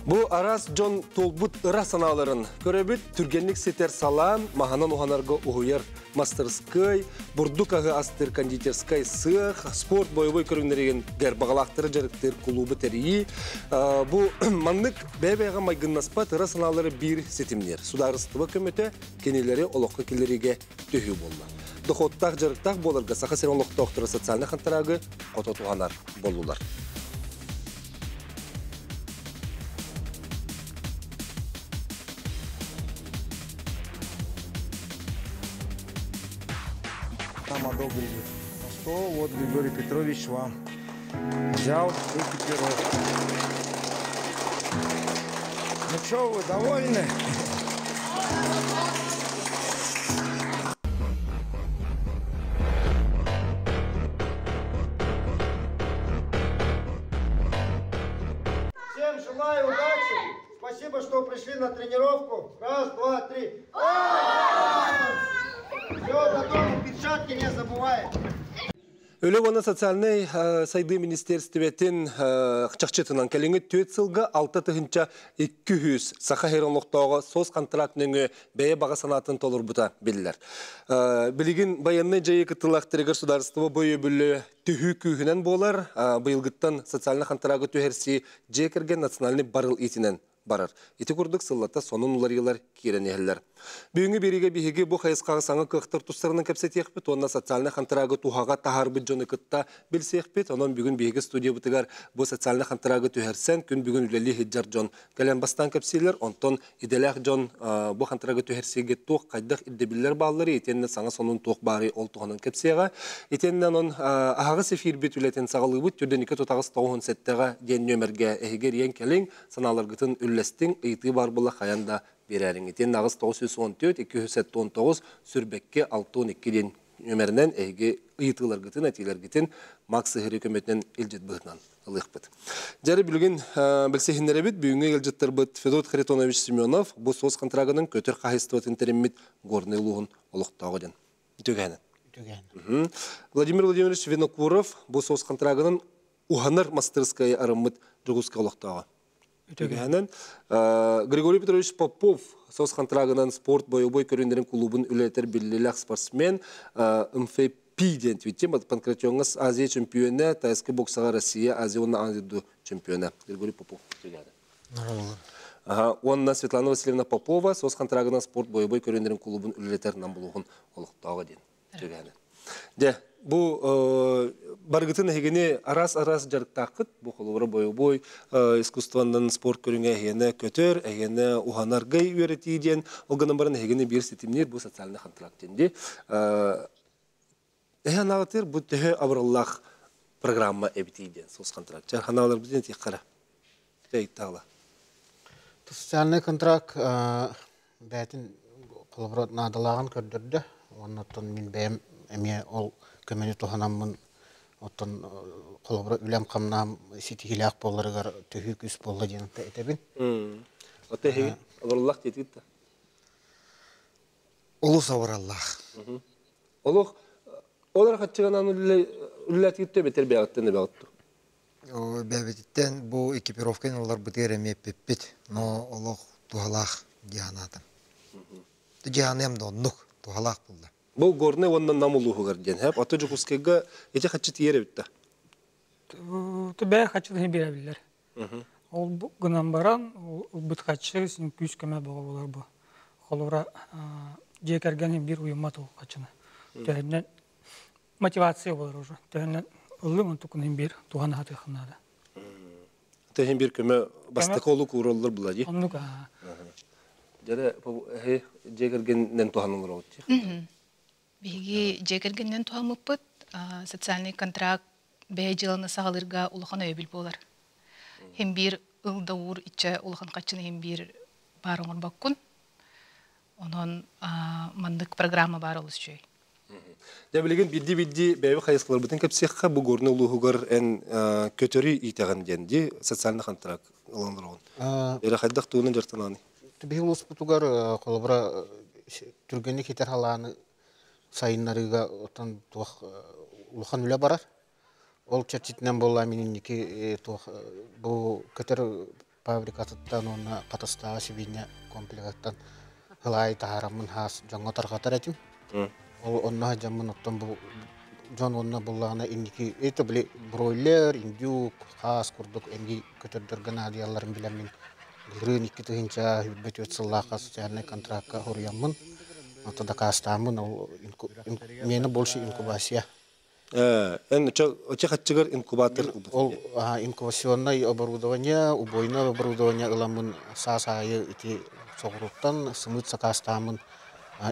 Бу араас дьон туолбут ыра санааларын көрөбүт, түргэнник ситэр салаан, маһынан уһанарга уһуйар мастарыскыай, бурдук аһы астыыр кондитерскай сыах, спорт бойобуой көрүҥнэригин гербаҕалаахтары дьарыктыыр кулуубу тэрийии. Бу маннык бэйэ-бэйэҕэ майгыннаспат ыра санаалары биир ситимниир. Судаарыстыба көмөтө кинилэри олоххо киллэриигэ төһүү буолла. Дохуоттаах дьарыктаах буоларга Саха сирин олохтоохторо социальнай хантараагы хото туһанар буоллулар. Нам одобрили. Ну что, вот Григорий Петрович вам взял экипировку. Ну что, вы довольны? Всем желаю удачи. Спасибо, что пришли на тренировку. Раз, два, три. Все, до дома перчатки не забываем. Үлэ уонна социальнай сайдыы министиэристибэтин чахчытынан кэлиҥҥи түөрт сылга 6200 саха сирин олохтооҕо сос контракт нөҥүө бэйэ баҕа санаатын толорбута биллэр. Билигин байыаннай дьайыы кыттыылаахтарыгар судаарыстыба бу өйөбүлү түһүү күүһүнэн буолар. Быйылгыттан социальнай хантараагы түһэрсии дьиэ кэргэн национальнай барыл иитинэн барар. Ити курдук сыллата сонун уларыйыылар киирэн иһэллэр. Бүгүҥҥү биэриигэ биһиги бу хайысхаҕа саҥа кыахтар тустарынан кэпсэтиэхпит уонна социальнай хантараагы туһаҕа таһаарбыт дьону кытта билсиэхпит. Онон бүгүн биһиги студиябытыгар бу социальнай хантараагы түһэрсэн, күн бүгүн үлэлии сылдьар дьон кэлэн бастаан кэпсииллэр. Онтон идэлээх дьон бу хантараагы түһэрсиигэ туох хайдах ирдэбиллэр баалларый, итиэннэ саҥа сонун туох баарый ол туһунан кэпсиэҕэ. Итиэннэ онон аһаҕас эфирбит үлэтин саҕалыыбыт. Түрдэники тутаҕас тоҕуһун сэттэҕэ диэн нүөмэргэ эһиги эрийэн кэлиҥ. Санааларгытын үллэстиҥ, ыйытыы баар буолла хайан да биэрээриҥ. Итиэннэ аҕыс 914 279 сүрбэкки 62 диэн нүөмэринэн эһиги ыйытыыларгытын, этиилэргитин Макс Сыһыры көмөтүнэн илдьит быһыытынан ылыахпыт. Дьэ, билигин билсиһиннэрэбит бүгүҥҥү ыалдьыттарбыт Федот Харитонович Семенов бу суос контрагынан көтөр хаһайыстыбатын тэриммит Горнай улууһун олохтооҕо диэн. Үтүгэнэ. Үтүгэнэ. Владимир Владимирович Винокуров бу суос контрагынан уһанар мастырыскай арыммыт Дьокуускай олохтооҕо. Үтүгэһинэн Григорий Петрович Попов сос контрагынан спорт бойобуой көрүҥнэрин кулуубун үлэлэтэр биллилээх спортсмен МФП диэн твитте панкратиоҥҥа Азия чемпиона, тайскай боксаҕа Россия, Азия уонна Аан дойду чемпиона Григорий Попов үтүгэһинэн. Уонна Светлана Васильевна Попова сос контрагынан спорт бойобуой көрүҥнэрин кулуубун үлэлэтэр нам булуһун олохтооҕо диэн. Түгээнэ. Дьэ, бу барыгытын эһигини араас-араас дьарыктааххыт. Бу холобура бойобуой искусствонан спорт көрүҥэ эһиэнэ көтөр, эһиэнэ уһанаргай үөрэтии диэн, ол гынан баран эһигини биир ситимниир бу социальный контракт диэн дии. Эһэ анаҕытыыр бу төһө абыраллаах программа эбитий диэн соц контракт. Чэ, ханааларбытын этиэххэ Ыйытаала. Социальный контракт бэйэтин холобура наадалааҕын көрдөрдө уонна оттон мин бэйэм эмиэ ол көмөнү туһанаммын оттон холобура үлэм-хамнаһым ситиһиилээх буоларыгар төһүү күүс буолла диэн этэбин. Оттон эһиги абыраллаах диэтигит да? Олус абыраллаах. Олох ол эрэ хаччыганан үлэлээтигит эбэтэр бэйэҕиттэн эбэҕит Бэйэбититтэн бу экипировканы ыларбытыгар эмиэ эппиппит, но олох туһалаах дии санаатым. Дьаһаныам да оннук туһалаах буолла. Бу Горнай уонна Нам улууһугар диэн, һэп? Ото Дьокуускайга ити хаччы тиийэр эбит да? Бэйэ хаччытын биэрэбиллэр. Ол гынан баран, ылбыт хаччы син күүс-көмө бөҕө буолар бу. Холобура, дьиэ кэргэн биир уйуммат ол хаччыны. Төһөннөн мотивация болар уже. Төһөннөн ыллым онтукун иһин биир туһан аһатыаххын наада. Төһөн биир көмө бастакы олук уураллар була дии. Оннук Дьэрэ эһи дьиэ кэргэнинэн туһанылар оҕут дии. Биһиги дьиэ кэргэнинэн туһаммыппыт социальный контракт бэйэ дьыаланы саҕалыырга улахан өйөбүл буолар. Хим биир ыл да уур иччэ улахан хаччыны хим биир баар оҥорбоккун. Онон маннык программа баар олус үчүгэй. Дьэ билигин биирдии-биирдии бэйэбит хайысхаларбытын кэпсиэххэ бу Горнай улууһугар эн көтөрү иитэҕин диэн дии социальный контракт ылан олороҕун. Эрэ хайдах тугунан дьарыктананый? Биһиги улууспутугар холобура түргэнник итэр халааны сайыннарыыга оттон туох улахан үлэ барар. Ол чэрчитинэн буолла мин инники туох бу көтөр фабрикатыттан уонна Хатастааҕы сибиинньэ комплегыттан ылаайы таһаараммын хаас дьоҥҥо тарҕатар этим. Ол онно дьоммун оттон бу дьон уонна буллаҕына инники это били бройлер, индюк, хаас курдук эмиэ көтөрдөргө наадыйалларын билэммин былырыын 2024 сыллаахха социальнай контракка хоруйаммын, ото дакаастааммын ол миэнэ больше инкубация. Эн оче хаччыгар инкубатор Ол инкубационное оборудование, убойное оборудование ыламмын саас аайы ити соҕурууттан сымыыт сакаастааммын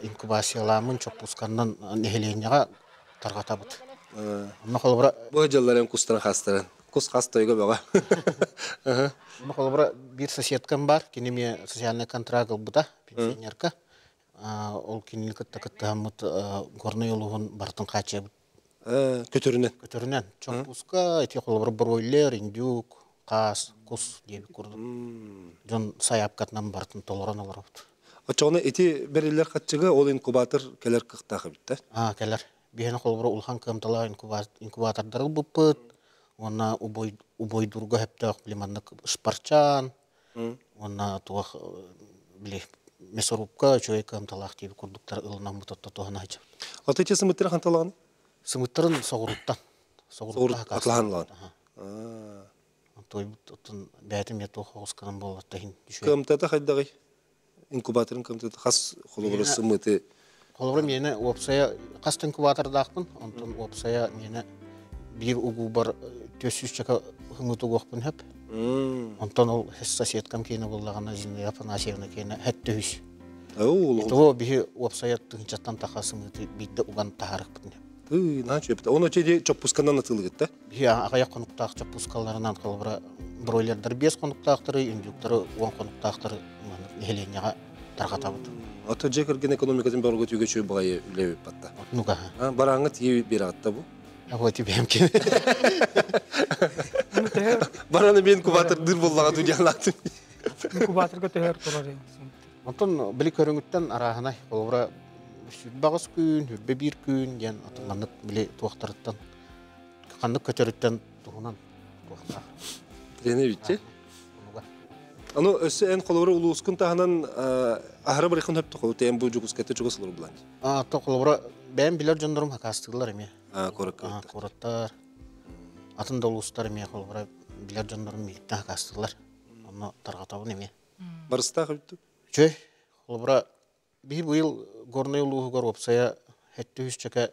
инкубацияламмын чоппусканнан нэһилиэнньэҕэ тарҕатабыт. Онно холобура Бу дьылларын кустарын хастарын. Кус хас тойго бөҕө. Онно холобура биир соседкам бар, кини эмиэ социальный контракт ылбыта, пенсионерка. Ол кинини кытта кыттыһаммыт Горнай улууһун барытын хааччыйабыт. Көтөрүнэн. Көтөрүнэн. Чоппуска, ити холобура бройлер, индюк, хаас, кус диэбит курдук. Дьон сайаапкатынан барытын толорон олоробут. Оччоҕуна ити бэриллэр хаччыга ол инкубатор кэлэр кыахтаах эбит да? Кэлэр. Биһиэнэ холобура улахан кыамталаах инкубатордары ылбыппыт. Уонна убойдурга сөптөөх били маннык шпарчаан, уонна туох били мясорубка үчүгэй кыамталаах диэбит курдуктар ылынаммыт отто туһана сылдьабыт. Ото ити сымыттарын ханталаҕын? Сымыттарын соҕурууттан. Соҕурууттан атлаһан ылаҕын. Тойбут оттон бэйэтим я туох оҕусканан буоллар иһин Кыамтата хайдаҕый? Инкубаторын кыамтата хас холобура сымыты? Холобура миэнэ уопсайа хас инкубатордаахпын, онтон уопсайа миэнэ биир угуубар 400 чака хымыт угуохпун сөп. Онтон ол соседкам киэнэ буоллаҕына Зинаида Афанасьевна киэнэ хэттүһүс. Итого биһи уопсайа тыһынчаттан таха сымыты биирдэ уган таһаарыкпытын. Тыы, наһаа чөпүтэ. Оны чеди чоппусканан атыылыгыт да? Биһи аҕыйах хонуктаах чоппускаларынан холобура бройлердар 5 хонуктаахтары, индюктары 10 хонуктаахтары нэһилиэнньэҕэ тарҕатабыт. Ото дьиэ кэргэн экономикатын бөҕөргөтүүгэ үчүгэй баҕайы үлэ батта. Ну-ка. Барааҥҥа тиийэ биэрэҕитта бу? Вот тебе ким. Бараны мен инкубатордыыр буоллаҕа дуу диэн лаатын. Инкубаторга төһөр турар. Онтон били көрүҥүттэн арааһынай холобура сүрбэҕис күн, хүрбэ биир күн диэн маннык били туохтарыттан ханнык көтөрүттэн туһунан туохтаах. Тренер битчи. Аны өссө эн холобура улуускун таһынан аһара барыхын хөптө холу тэн бу жугуската чугас олор булан. А то холобура бэйэм билэр дьоннорум хакастыылар эмиэ. Куоракка. Куораттар. Атын да улуустар эмиэ холобура билэр дьоннорум миигиттэн хакастыылар. Онно тарҕатабын эмиэ. Барыстаах эбит. Үчүгэй. Холобура биһи быйыл Горнай улууһугар уопсайа 700 чөкө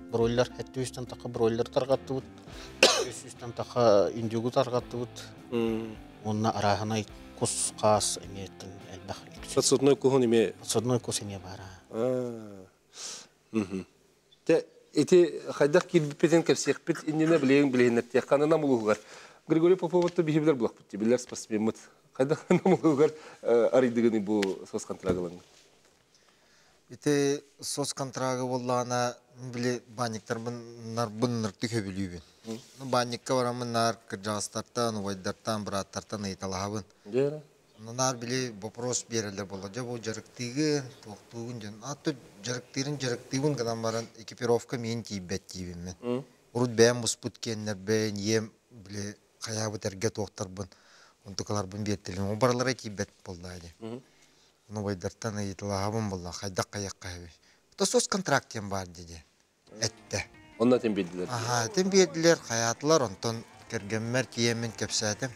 бройлер, 700-тэн таха бройлер тарҕаттыбыт, 300-тэн таха индюгу тарҕаттыбыт. Уонна арааһынай кус, хаас эмиэттэн элбэх. Подсадной куһун эмиэ. Подсадной кус эмиэ баара. Те ити хайдах киирбиппитин кэпсиэхпит иннинэ билигин билиһиннэртиэх ханна улууһугар Григорий Поповатты биһи билэр булахпыт билэр спортсмеммыт хайдах улууһугар арыйдыгыны бу соцконтрагылаҥ. Ити соцконтрагы буоллаҕына били баанньыктарбын нарбын ныртык сөбүлүүбүн. Баанньыкка бараммын наар кырдьаҕастартан, убайдартан, бырааттартан ыйыталаһабын. Наар били вопрос биэрэллэр буолла. Дьэ бу дьарыктыыгын, туохтуугун диэн. А то дьарыктыырын дьарыктыыбын гынан баран экипировка миин тиийбэт диибин мин. Урут бэйэм муспут киэннэрбин, ийэм били хайаабыт эргэ туохтарбын, онтукаларбын биэртэлим. Ол барылара тиийбэт буолла дии. Ону убайдартан ыйыталаһабын буолла, хайдах хайыахха эбит. То соцконтракт диэн баар дии диэн эттэ. Онно этин биэрдилэр. Аха, этин биэрдилэр, хайаатылар, онтон кэргэммэр тиийэммин кэпсээтим.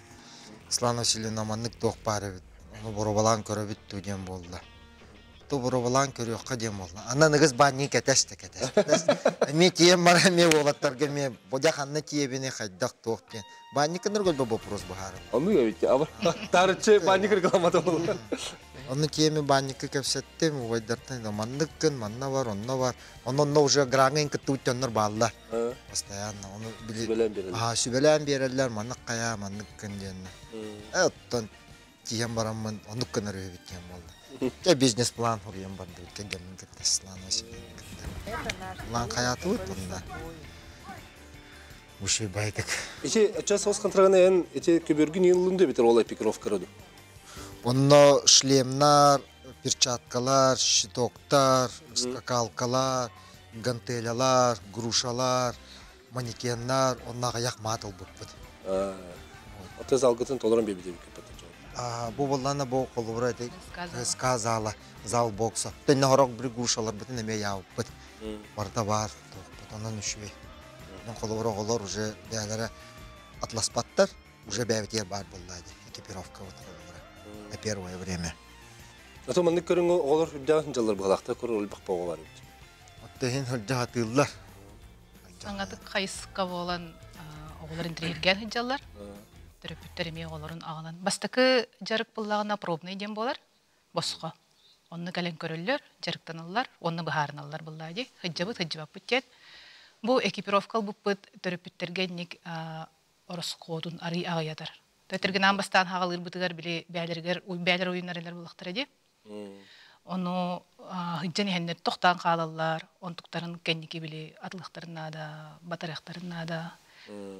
Светлана Васильевна маннык туох баар эбит, ону боруобалаан көрөбүт дуу диэн буолла. То боруобалаан көрүөххэ диэн буолла. Анна аныгыс баанньык кэтэс да кэтэс. Эмиэ тиийэн баран эмиэ уолаттарга эмиэ бодя ханна тиийэбини хайдах туох диэн. Баанньыккыныр көлбө вопрос быһаарым. Ону эбит. Тарыччы баанньык рекламата буолла. Онну тиэми баанньыкка кэпсэттим, убайдартан манныккын, манна бар, онно бар. Онно уже граҥын кыттыбыт дьоннор бааллар. Постоянно. Ону сүбэлээн биэрэллэр. Аа, сүбэлээн биэрэллэр, маннык хайаа, манныккын диэн. Оттон тиийэн бараммын, оннук гынар үһүбүт диэн буолла. Дьэ бизнес-план хуруйан бардыбыт, кэргэммин кытта, Светлана Васильевна кытта. План хайаатыбыт онно. Уши байтык. Ити час ос контрагына эн ити көбөргүн йыллын битер ол экипировкара ду. Онно шлемнар, перчаткалар, щитоктар, скакалкалар, гантелялар, грушалар, манекеннар, онно аҕыйах маат ылбыппыт. Ото залгытын толорон бебите. Бу боллана бу холобура эти СК зала, зал бокса. Төннө хорок бір грушалар бытын эме яаппыт. Барда бар, тоқпыт, онан үшбей. Холобура оҕолор уже бээлere атласпаттар, уже бэбитер бар буллады. Экипировка вот холобура. На первое время. Ато маннык көрүҥ оҕолор үрдээн дьаллар быһалаахта көрөр өлбөх боҕолар эбит. Оттоһин хылдьа хатыыллар. Саҥатык хайыска буолан оҕолор интриһиргээн сылдьаллар. Төрөппүттэр эмиэ оҕолорун аҕалан. Бастакы дьарык буллаҕына пробный диэн буолар. Босхо. Онно кэлэн көрөллөр, дьарыктаналлар, уонна быһаарыналлар буллаа дии. Хыдьабыт, хыдьыбаппыт диэн. Бу экипировка ылбыппыт төрөппүттэргэ инник ороскуотун арый аҕыйатар. Төтергинаан бастаан хаҕалыырбытыгар били бээлэригэр бээлэр уйуннарылар буллахтара дии. Ону хыдьан иһэннэр тохтоон хаалаллар, онтуктарын кэнники били атылыхтарын наада, батарыахтарын наада.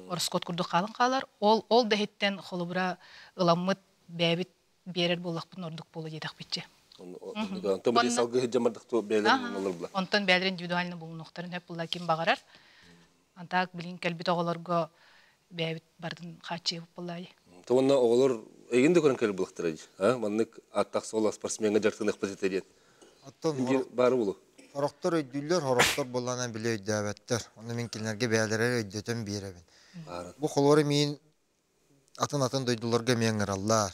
Ороскуот курдук хаалан хаалар. Ол да иһиттэн холобура ыламмыт бээбит биэрэр буоллахпын ордук буола диэтэхпитчи. Онтон били салгы хыдьамардахту бээлэрин олор була. Онтон бээлэр индивидуально булунуохтарын хөп була ким баҕарар. Антаак билин кэлбит оҕолорго бээбит бардын хааччыйбыт буоллаайы. Тонна оҕолор эгин да көрөн кэлэр булахтара дии. Маннык аттах суола спортсменга дьарыктаныахпыт этэ диэн. Оттон бары булу. Хорохтор өйдүүллэр, хорохтор булланан биле өйдөөбөттөр. Оны мин кинилерге бээлерер өйдөтөн биэребин. Бу холору мин атын-атын дойдуларга мен ыңыраллар.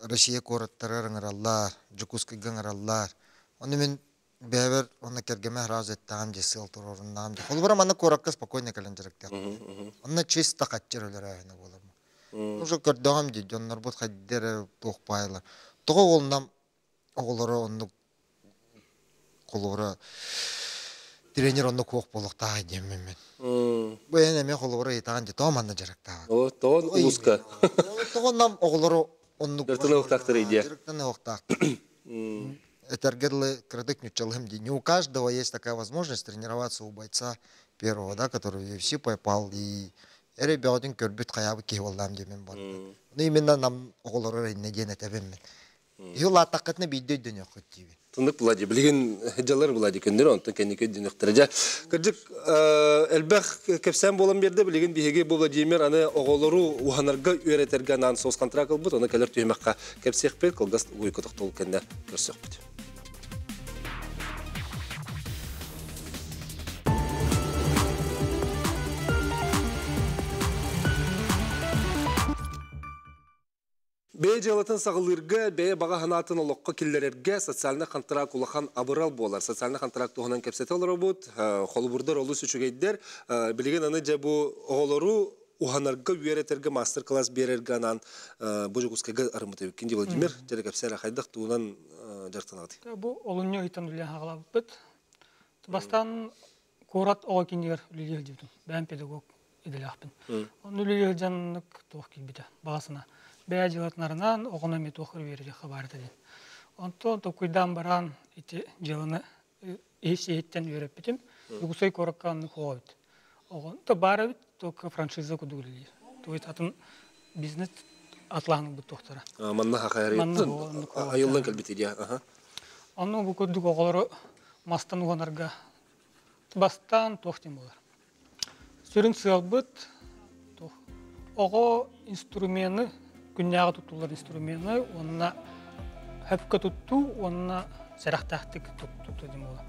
Россия куораттарыгар ыңыраллар, Дьокуускайга ыңыраллар. Оны мин бэбер онно кергеме раз эттаам же сыл туроруннаам. Холбура манна куоракка спокойно кэлэн дьарыктыах. Онно чисто хатчыр өлөрөөһүнэ буолар. Уже көрдөҕөм ди, дьоннорбут хайдер туох пайлар. Тоҕо олнам оҕолоро оннук холобура тренер онно куох буолуохтаах диэммин мен. Бу эн эмиэ холобура ыйытаҕын ди, тоҕо манна дьарыктааҕын. О, тоҕо улууска. Тоҕо нам оҕолору оннук Дьарыктаныахтаахтар идея. Дьарыктаныахтаахтар. Этэргэ дылы кыратык ньуччалыһым дии. Не у каждого есть такая возможность тренироваться у бойца первого, да, который в UFC попал и эрэ бөҕөтүн көрбүт хайаабыт киһи буоллаам диэмин бар. Ну именно нам оҕолору инне диэн этэбин мин. Иһи улааттаххытына биирдэ өйдөнүөххүт диибин. Тыннык булади, билигин жалар булади күннөр, онтон кэнники өйдөнүөхтэрэ. Дьэ, кырдьык элбэх кэпсээн буолан биэрдэ, билигин биһиги бу Владимир аны оҕолору уһанарга үөрэтэргэ анаан соус контракт ылбыт, оны кэлэр түһүмэххэ кэпсиэхпит, кылгас уйку тохтол кэннэ көрсөхпүт. Бэйэ дьыалатын саҕалыырга, бэйэ баҕа санаатын олоххо киллэрэргэ социальнай хантараак улахан абырал буолар. Социальнай хантараак туһунан кэпсэтэ олоробут. Холобурдар олус үчүгэйдэр. Билигин аны дьэ бу оҕолору уһанарга, үөрэтэргэ мастер-класс биэрэргэ анаан бу Дьокуускайга арыммыт эбиккин дии, Владимир. Дьэ кэпсээ эрэ хайдах тугунан дьарыктанаҕытый? Бу олунньу ыйтан үлэлээн хаалабыппыт. Бастаан куорат оҕо кинигэр үлэлии сылдьыбытым. Бэйэм педагог идэлээхпин. Онно үлэлии сылдьаннык туох киирбитэ баҕасына. Бэйэ дьыалатынарынан оҕону эмиэ туох үөрэриэххэ баар этэ диэн. Онтон толкуйдаан баран ити дьыаланы иһис иһиттэн үөрэппитим. Дьокуускай куоракка оннук оҕо эбит. Оҕо то баар эбит, только франшиза курдук үлэлиир. То есть атын бизнес атлаан ылбыт туохтара. Манна хахайарыйыттан айыллан кэлбит идея. Онно бу курдук оҕолору мастан уһанарга бастаан туох диэн буолар. Сүрүн сыалбыт туох оҕо инструмены, күннээҕи туттуллар инструмены уонна хөпкө туттуу уонна сэрэхтээхтик туттуу диэн буолар.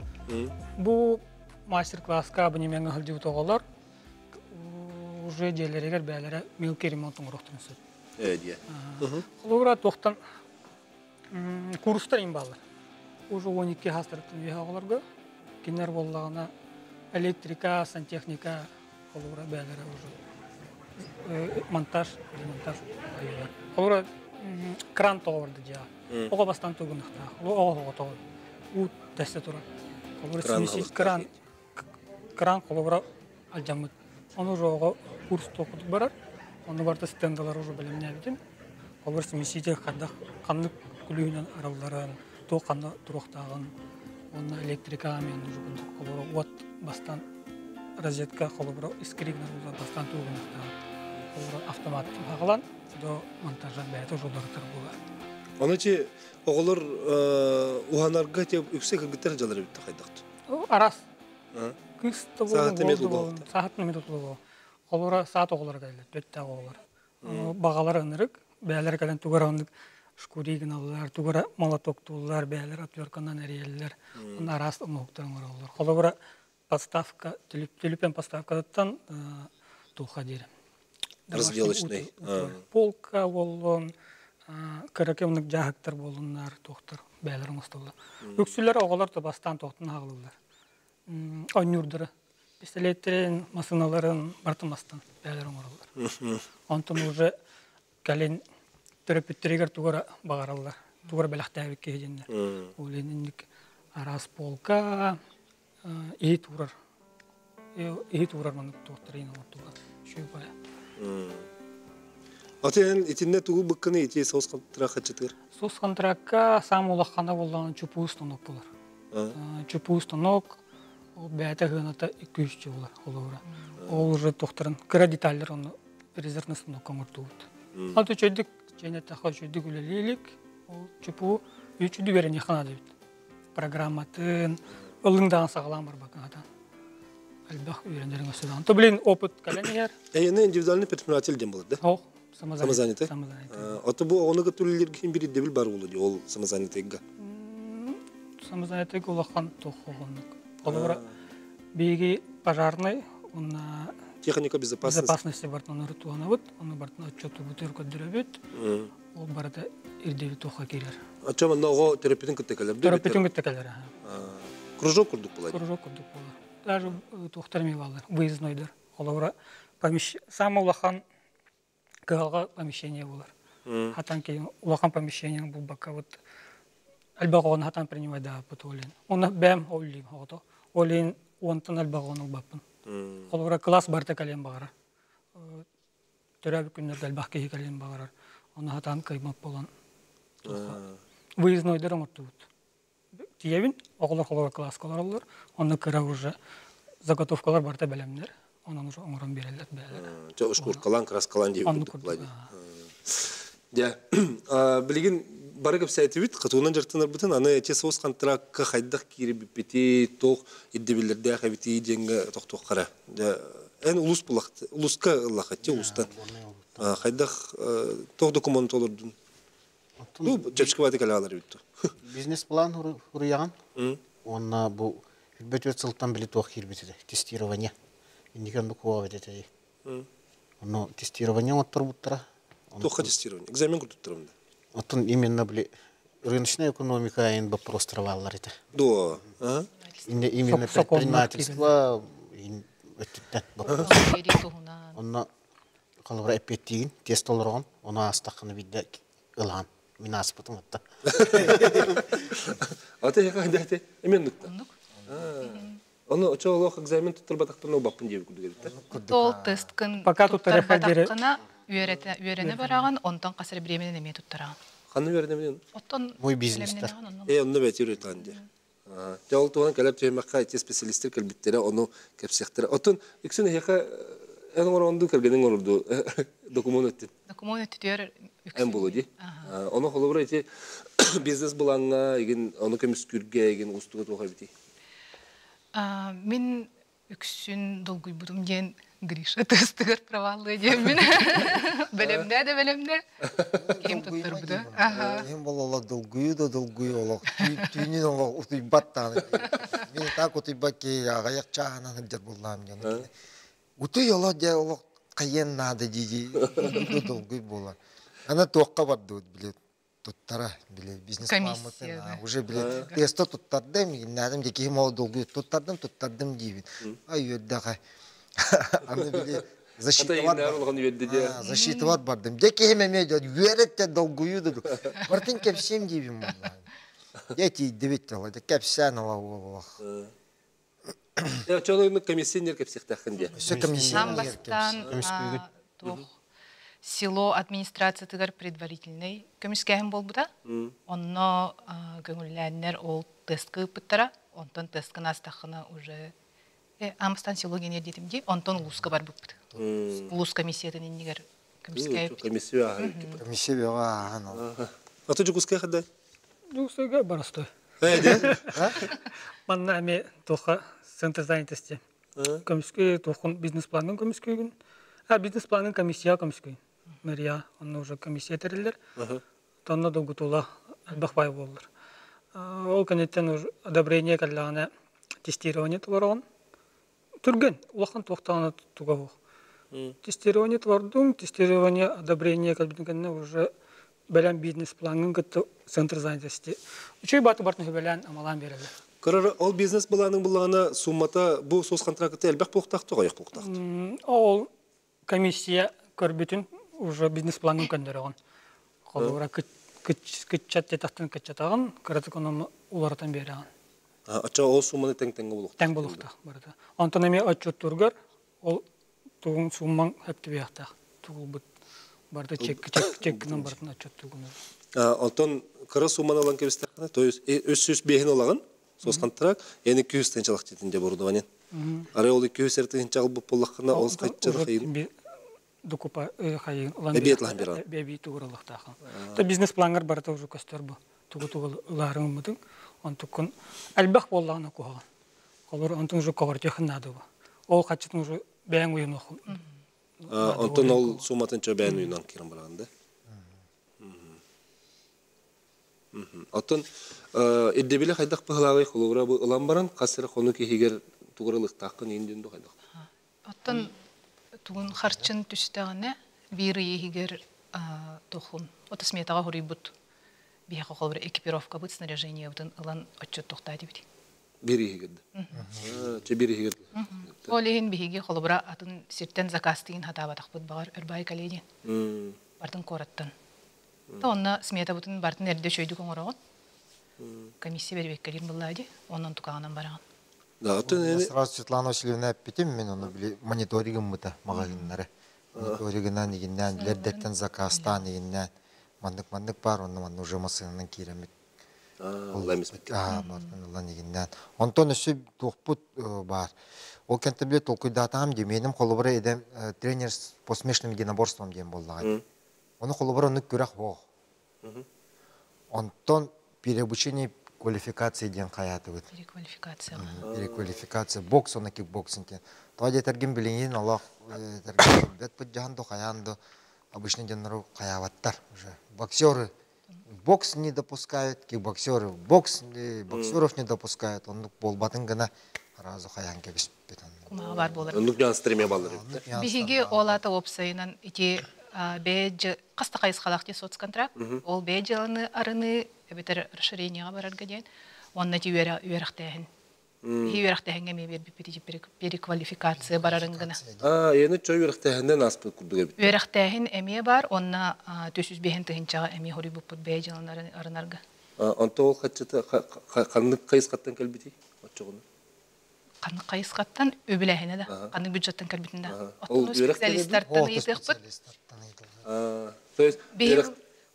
Бу мастер-класска абонемеҥҥа сылдьыбыт оҕолор уже дьиэлэригэр бээлэрэ мелкий ремонт оҥоруохтарын сөп. Диэ. Холобура туохтан курстар им бааллар. Уже 12 хастарыттан үөһэ оҕолорго кинилэр буоллаҕына электрика, сантехника холобура бээлэрэ уже монтаж, демонтаж айылар. Холобура кран тоҕо барда дьиэҕэ. Оҕо бастаан тугунахтаах. Оҕо оҕо тоҕо. Уу тэстэ турар. Холобура кран кран холобура алдьаммыт. Ону уже оҕо курс туохкутук барар. Ону барыта стендалар уже бэлэмнээбитим. Холобура смеситель хайдах ханнык күлүүһүнэн аралларын, туох ханна туруохтааҕын, уонна электрика мен уже курдук холобура уот бастаан розетка холобура искригнер буолар бастаан тугунахтааҕын. Холобура автомат хаҕалан до монтажа бэйэтэ уже уларытар буолар. Оны чи оҕолор уһанарга те үксэ кыргыттар дьалар эбит хайдахт. Арас. Кыыс да Саат буолун, эмиэ уол да буолун, тулуохта. саат эмиэ тутулуга. Холобура саат оҕолоро кэллэ, төттөөх оҕолор. Бағалар ынырык, Бээлэр кэлэн тугара оннук шкури гыналлар, тугара молотоктууллар, бээлэр отвертканан эрийэллэр. Онно араас оҥоһуктар оҥороллор. Холобура, подставка, түлүпэн подставкатыттан туха диэри. Разделочный. Полка буоллун, кыракый оннук дьааһыктар буоллуннар, туохтар бээлэр оҥостоллор. Үксүлэр оҕолор да бастаан туохтан аҕалыллар. Оонньуурдара. Пистолеттерин, масыналарын барытын мастан бээлэр оҥороллор. Онтон уже кэлин төрөппүттэригэр тугу эрэ баҕараллар, тугу эрэ бэлэхтээбит киһи диэннэр. Ол иһин инник араас полка, иһит уурар, иһит уурар маннык туохтар иһин оҥортуллар. Үчүгэй баҕайы. Атын итиннэ тугу быккыны ити соус контракт хачытыр? Соус контракка саамай улахана буоллаҕына чупуу станок булар. Чупуу станок ол бэйэтэ сыаната 200 буолар холобура. Ол уже тохторун кыра деталлар онно резервный станок оҥортубут. Ал үчүгдүк чэйнэттэххэ үчүгдүк үлэлиилик ол чупуу үчүгдүк үөрэниэххэ наада эбит. Программатын ылыҥдаан саҕалаан барбакка хатан элбэх үөрэнэриҥ өссө даҕаны. То блин опыт кэлэн иһэр. Эйэни индивидуальный предприниматель диэн буолар да? Ох, самозанятый. Самозанятый. Ото бу оҕону кытта үлэлииргин бир ирдэбил бар буолуо дии ол самозанятыйга. Самозанятыйга улахан туох оннук. Холобура, биһиги пожарный уонна техника безопасности безопасности бартын туһанабыт, ону бартын отчетубутугар көрдөрөбүт. Ол барыта ирдэбил туохха киирэр. Оччо манна оҕо төрөппүтүн кытта кэлэр. Төрөппүтүн кытта кэлэр. Кружок курдук буолар. Кружок курдук буолар. Даже туохтар эмиэ бааллар, выезднойдар. Холобура, самый улахан кыһалҕа помещение буолар. Хатан киһи улахан помещение булбакка вот элбэх оҕону хатан принимайдаабыт ол иһин. Онно бэйэм ол илиим оҕото. Ол иһин уонтан элбэх оҕону ылбаппын. Холобура, класс барыта кэлиэн баҕарар. Төрөөбүт күннэргэ элбэх киһи кэлиэн баҕарар. Ону хатан кыймат буолан выезднойдар оҥортубут. Тиийэбин, оҕолор холобура класска олороллор, онно кыра уже заготовкалар барыта бэлэмнэр, онон уже оҥорон биэрэллэр бэйэлэрэ. Чэ, ушкуркалаан, краскалаан диэбит Оннук курдук курдук. Дьэ, билигин бары кэпсээтибит, хатуунан дьарыктанарбытын, аны эти соус контракка хайдах киирбиппити, туох ирдэбиллэрдээх эбитий диэҥҥэ тохтуоххара. Дьэ, эн улус булахт, улуска ыллахаччы улустан. Хайдах туох докумуон толордун? Оттон Ну, чэпчэки бааты кэлэ алар эбит. Бизнес-план хуруйаҕын. Уонна бу 24 сылтан били туох киирбит этэ, тестирование. Инники оннук хуа эбит этэ. Ону тестирование оҥотторбуттара. Туохха тестирование? Экзамен курдуктарым да. Оттон именно били рыночная экономика айын вопростар бааллар этэ. Дуо. Именно предпринимательство өттүттэн вопрос. Онно холобура эппиэттиигин, тест толороҕун, ону аастаххына биирдэ ылаан. Мин ааспытым отта. Аты яка эмен нукта. Ону очо олох экзамен туттарбатахтарына убаппын диэбит курдук эбиттэр. Ол тесткын Пока туттарбатаххына үөрэнэ бараҕын, онтон хас эрэ бириэмэнэн эмиэ туттараҕын. Ханна үөрэнэбин? Оттон Мой бизнестер. Онно бэти үөрэтэн дии. Дьэ ол туһунан кэлэр түһүмэххэ ити специалистер кэлбиттэрэ, ону кэпсиэхтэрэ. Оттон үксүн эһиэхэ эн оҥоронду кэргэниҥ оҥорду докумуон өттүн. Докумуон өттүтүгэр Эн буолуо дии. Ону холобура ити бизнес былааҥҥа игин ону көмүскүүргэ игин уустуга туох эбитий? Мин үксүн долгуйбутум диэн Гриша тыстыгар проваллыа диэммин. Бэлэмнээ да бэлэмнээ. Ким туттарбыта. Киһим буолла долгуйуу да долгуйуу олох түүнүн олох утуйбат даҕаны. Мин так утуйбат киһи аҕыйах чааһынан сылдьар буоллаҕым дьон. Утуй олох дьэ олох хайыан наада дии дии долгуй буолар. Ана туохха бардыбыт били туттара били бизнес пламмытын уже били тесто туттардым гимназиям дии киһим ол долгуй туттардым туттардым диибин. Ай үөрдэҕэ. Аны били засчитывать бардым. Дьэ киһим эмиэ дьэ үөрэтте долгуйуу да бартын кэпсиэм диибин буоллаҕа. Дьэ тиийдибит дьэ кэпсээн ола олох. Чолойну комиссионер кэпсиэхтээххин диэ. Өссө комиссионер бастаан туох село администрациятыгар предварительный көмүскээһин буолбута. Онно көҥүллээннэр ол тестка ыыппыттара. Онтон тесткын астаххына уже Амстан село генер диэтим дии. Онтон улууска барбыппыт. Улуус комиссиятын иннигэр көмүскээбит. Комиссия ааһан Комиссия бөҕө ааһан ол. Аты Дьокуускай хаддай? Дьокуускайга барасты. Манна эми туохха центр занятости. Көмүскү туоххун бизнес-планын көмүскүүгүн. А бизнес-планын комиссия көмүскүүн. Мэрия онно уже комиссия тэриллэр. Тонна долгутуула элбэх бай буоллар. Ол кэнниттэн уже одобрение кэллэҕинэ тестирование толороҕун. Түргэн, улахан туохтаҕына туга суох. Тестирование толордуҥ, тестирование одобрение кэлбитин кэннэ уже бэлэм бизнес-плаҥҥын кытта центр занятости. Үчүгэй бааты бартын хүбэлээн амалаан биэрэллэр. Көрөр ол бизнес былааның буллаҕына суммата бу сос контракты элбэх буолуохтаах тоҕойох буолуохтаах. Ол комиссия көрбүтүн уже бизнес-плаҥҥын көннөрөҕүн. Холобура кыччат диэтэхтэн кыччатаҕын, кыратык ону уларытан биэрэҕин. Оччо ол сумманы тэҥ-тэҥҥэ булуохтаах. Тэҥ булуохтаах барыта. Онтон эмиэ отчуттуургар ол тугун суммаҥ сөп түбэһиэхтээх. Тугулбут барыта чек чек чеккинэн барытын отчуттуугун. Онтон кыра сумманы ылан кэбистэххинэ, то есть 305-ин ылаҕын, сос контракт, эн 200 тыһыынчалах дьиэтин дьэ оборудование. Арай ол 200 тыһыынча ылбыт буоллаххына, ол хаччы хайын докупа хайын ылан эбиэт ылан беран. Эбии тугуралыктаахын. То бизнес-плангар барыта уже көстөр бу. Тугу-тугу ылаарыҥ ыммытыҥ. Онтуккун элбэх буоллаҕына куһаҕан. Холор онтун уже көҕөртүөххүн наада бу. Ол хаччытын уже бэйэҥ уйунуоххун. Онтон ол сумматын чө бэйэн уйунан киирэн бараҕын да? Оттон ирдэбили хайдах быһылааҕый холобура бу ылан баран хас эрэ хонук иһигэр тугуралыктааххын иин диэн хайдах? Оттон тугун харчын түстэҕинэ биир ый иһигэр тухун ото сметаҕа хоруйбут биһиэхэ холобура экипировкабыт снаряжениебытын ылан отчуттуохтаа дибит. Биир иһигэр Чэ биир иһигэр. Ол иһин биһиги холобура атын сиртэн заказтыын хатаабатахпыт баҕар Өрбай кэлиэ диэн. Бартын куораттан. Та онно сметабытын бартын эрдэ үчүгэйдик оҥороҕун. Комиссия бэрибэккэлиир буоллаа дии. Онон тукаҕынан бараҕын. Да, оттон Сразу Светлана Васильевна эппитим, мен ону били мониторингыммыта маҕаһыыннары. Мониторингынан игиннээн, билэрдэттэн заказтаан игиннээн. Маннык-маннык баар, онно манна уже массыынанан киирэммит. Ылан игиннээн. Онтон өссө туохпут баар. Ол кэнтэ били толкуйдаатаҕым дии, меним холобура идэм тренер по смешанным единоборствам диэн буоллаҕа. Ону холобура оннук күрэх суох. Онтон переобучение квалификации диэн хайаатыбыт. Переквалификация. Переквалификация. Бокс уонна кикбоксинг диэн. Тоҕо диэтэргин билигин олох этэргин бэт быдьаһан да хайаан да обычно дьоннору хайаабаттар уже. Боксеры бокс не допускают, кикбоксеры бокс боксеров не допускают. Оннук буолбатын гына сразу хайаан кэбиспит. Кумаҕа баар буолар. Оннук нюанстар эмиэ бааллар. Биһиги ол аата уопсайынан ити бэйэ хас да хайысхалаах дии соцконтракт. Ол бэйэ дьыаланы арыныы эбэтэр расширениеҕа барарга диэн. Уонна ити үөрэхтээһин. Биһи үөрэхтээһиҥҥэ эмиэ биэрбиппит ити переквалификация барарын гына. Аа, эйэни чой үөрэхтээһиннэн ааспыт курдук эбит. Үөрэхтээһин эмиэ бар, уонна 405 тыһыынчаҕа эмиэ хоруйбуппут бэйэ дьыаланы арынарга. Онто ол хаччыта ханнык хайысхаттан кэлбитий оччоҕуна? Ханнык хайысхаттан үбүлээһинэ да, ханнык бюджеттан кэлбитин да. Оттон специалистартан ыйытыахпыт. То есть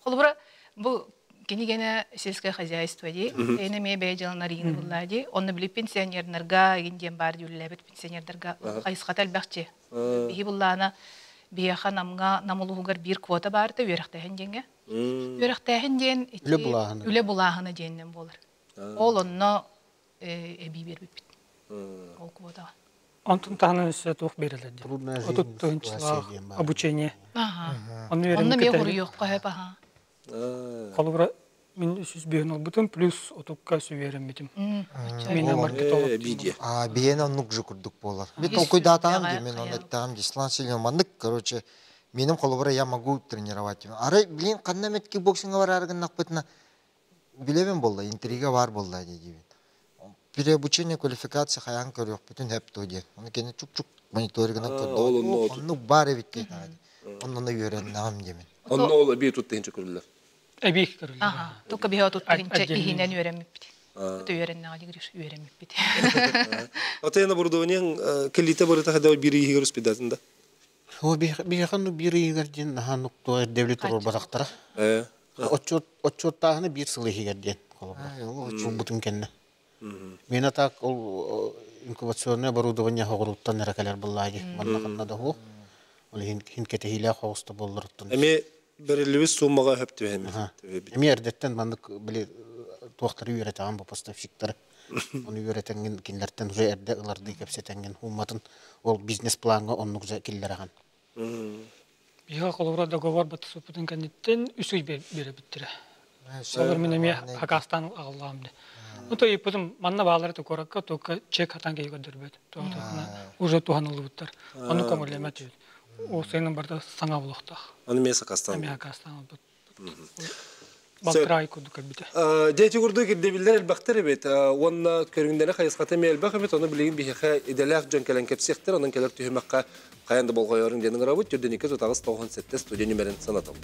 Холобура, бу кинигене сельское хозяйство дии, эйне эмиэ бэйэ дьыаланар иини буллаа дии. Онно били пенсионердарга игин диэн баар дүүллээбит пенсионердарга хайысхата элбэхчи. Биһи буллаана биһиэхэ намҥа нам улууһугар биир квота баарта үөрэхтээһин диэҥҥэ. Үөрэхтээһин диэн Үлэ булааһына. Үлэ булааһына диэннэн буолар. Ол онно эбии биэрбиппит. Ол квотаҕа. Онтун таһынан өссө туох биэрэлэр диэн. Трудная жизнь 30 тыһыынчалаах диэн баар. Обучение. Онно Онно эмиэ үөрэммиккэ хоруйуохха сөп аха. Холобура мин 305 ылбытым плюс отукка үөрэммитим. Мен маркетолог. Видео. А, биһиэнэ оннук же курдук буолар. Би толкуйдаатаҕым дии, мен оны эттэҕим дии. Светлана Васильевна, маннык, короче, меним холобура я могу тренировать. Арай, блин, ханна эмит кикбоксиҥҥа бараары гыннахпытына, билэбин буолла, интрига баар буолла дии диибин. Переобучение квалификация хайаан көрүөхпүтүн сөп дуо диэн. Ону кини чук-чук мониторигынан көрдө. Оннук баар эбит диэн. Онно үөрэннэҕим диэмин. Онно ол эбии туттахынча көрүллэр. Эбии көрүллэр. Аха. Только биһи туттахынча иһинэн үөрэммиппит. Это үөрэннэҕэ Гриш үөрэммиппит. Ата оборудованиең кэлиитэ барыта хада биир иһигэр успедатын да? О, биһиэхэ биир ыйыгар диэн наһаа нуктуа ирдэбили туруорбатахтара. Отчуоттааһыны биир сыл иһигэр диэн холобура. Сулбутун кэннэ. Мен так ол инкубационное оборудование хоҕуруттан эрэ кэлэр буллааги. Манна ханна да ху. Ол иһин хин кэтэһиилээх хоҕуста буолларуттан. Эми бериллибит суммаға хөп түһэмит. Эми эрдэттэн маннык били туохтары үөрэтэҕин бу поставщиктары. Оны үөрэтеңҥин кинилэртэн уже эрдэ ылардыы кэпсэтэҥҥин умматын ол бизнес-плаҥҥа оннук же киллэрэҕин. Биһиги холобура договор баттаспыппытын кэнниттэн үс ый биэрэбиттэрэ. Олор мин эмиэ хакастан аҕаллаҕым дии. Ну то ыйыппытым манна баалары куоракка только чек хатан киһи көрдөрбөт. Уже туһаныллыбыттар. Ону көҥүллэмэт үһү. Ол сайынын барыта саҥа булуохтаах. Аны эмиэ сакастан. Эмиэ хакастан ылбыт. Балтараа курдук кэлбитэ. Дьэ ити курдук ирдэбиллэр элбэхтэр эбит. Уонна көрүҥнэрэ хайысхата эмиэ элбэх эбит. Ону билигин биһиэхэ идэлээх дьон кэлэн кэпсиэхтэр. Онон кэлэр түһүмэххэ хайан да болҕойорун диэн ыҥырабыт. Түрдүнүккэ тутаҕыс 97 студия нүмерин санатабыт.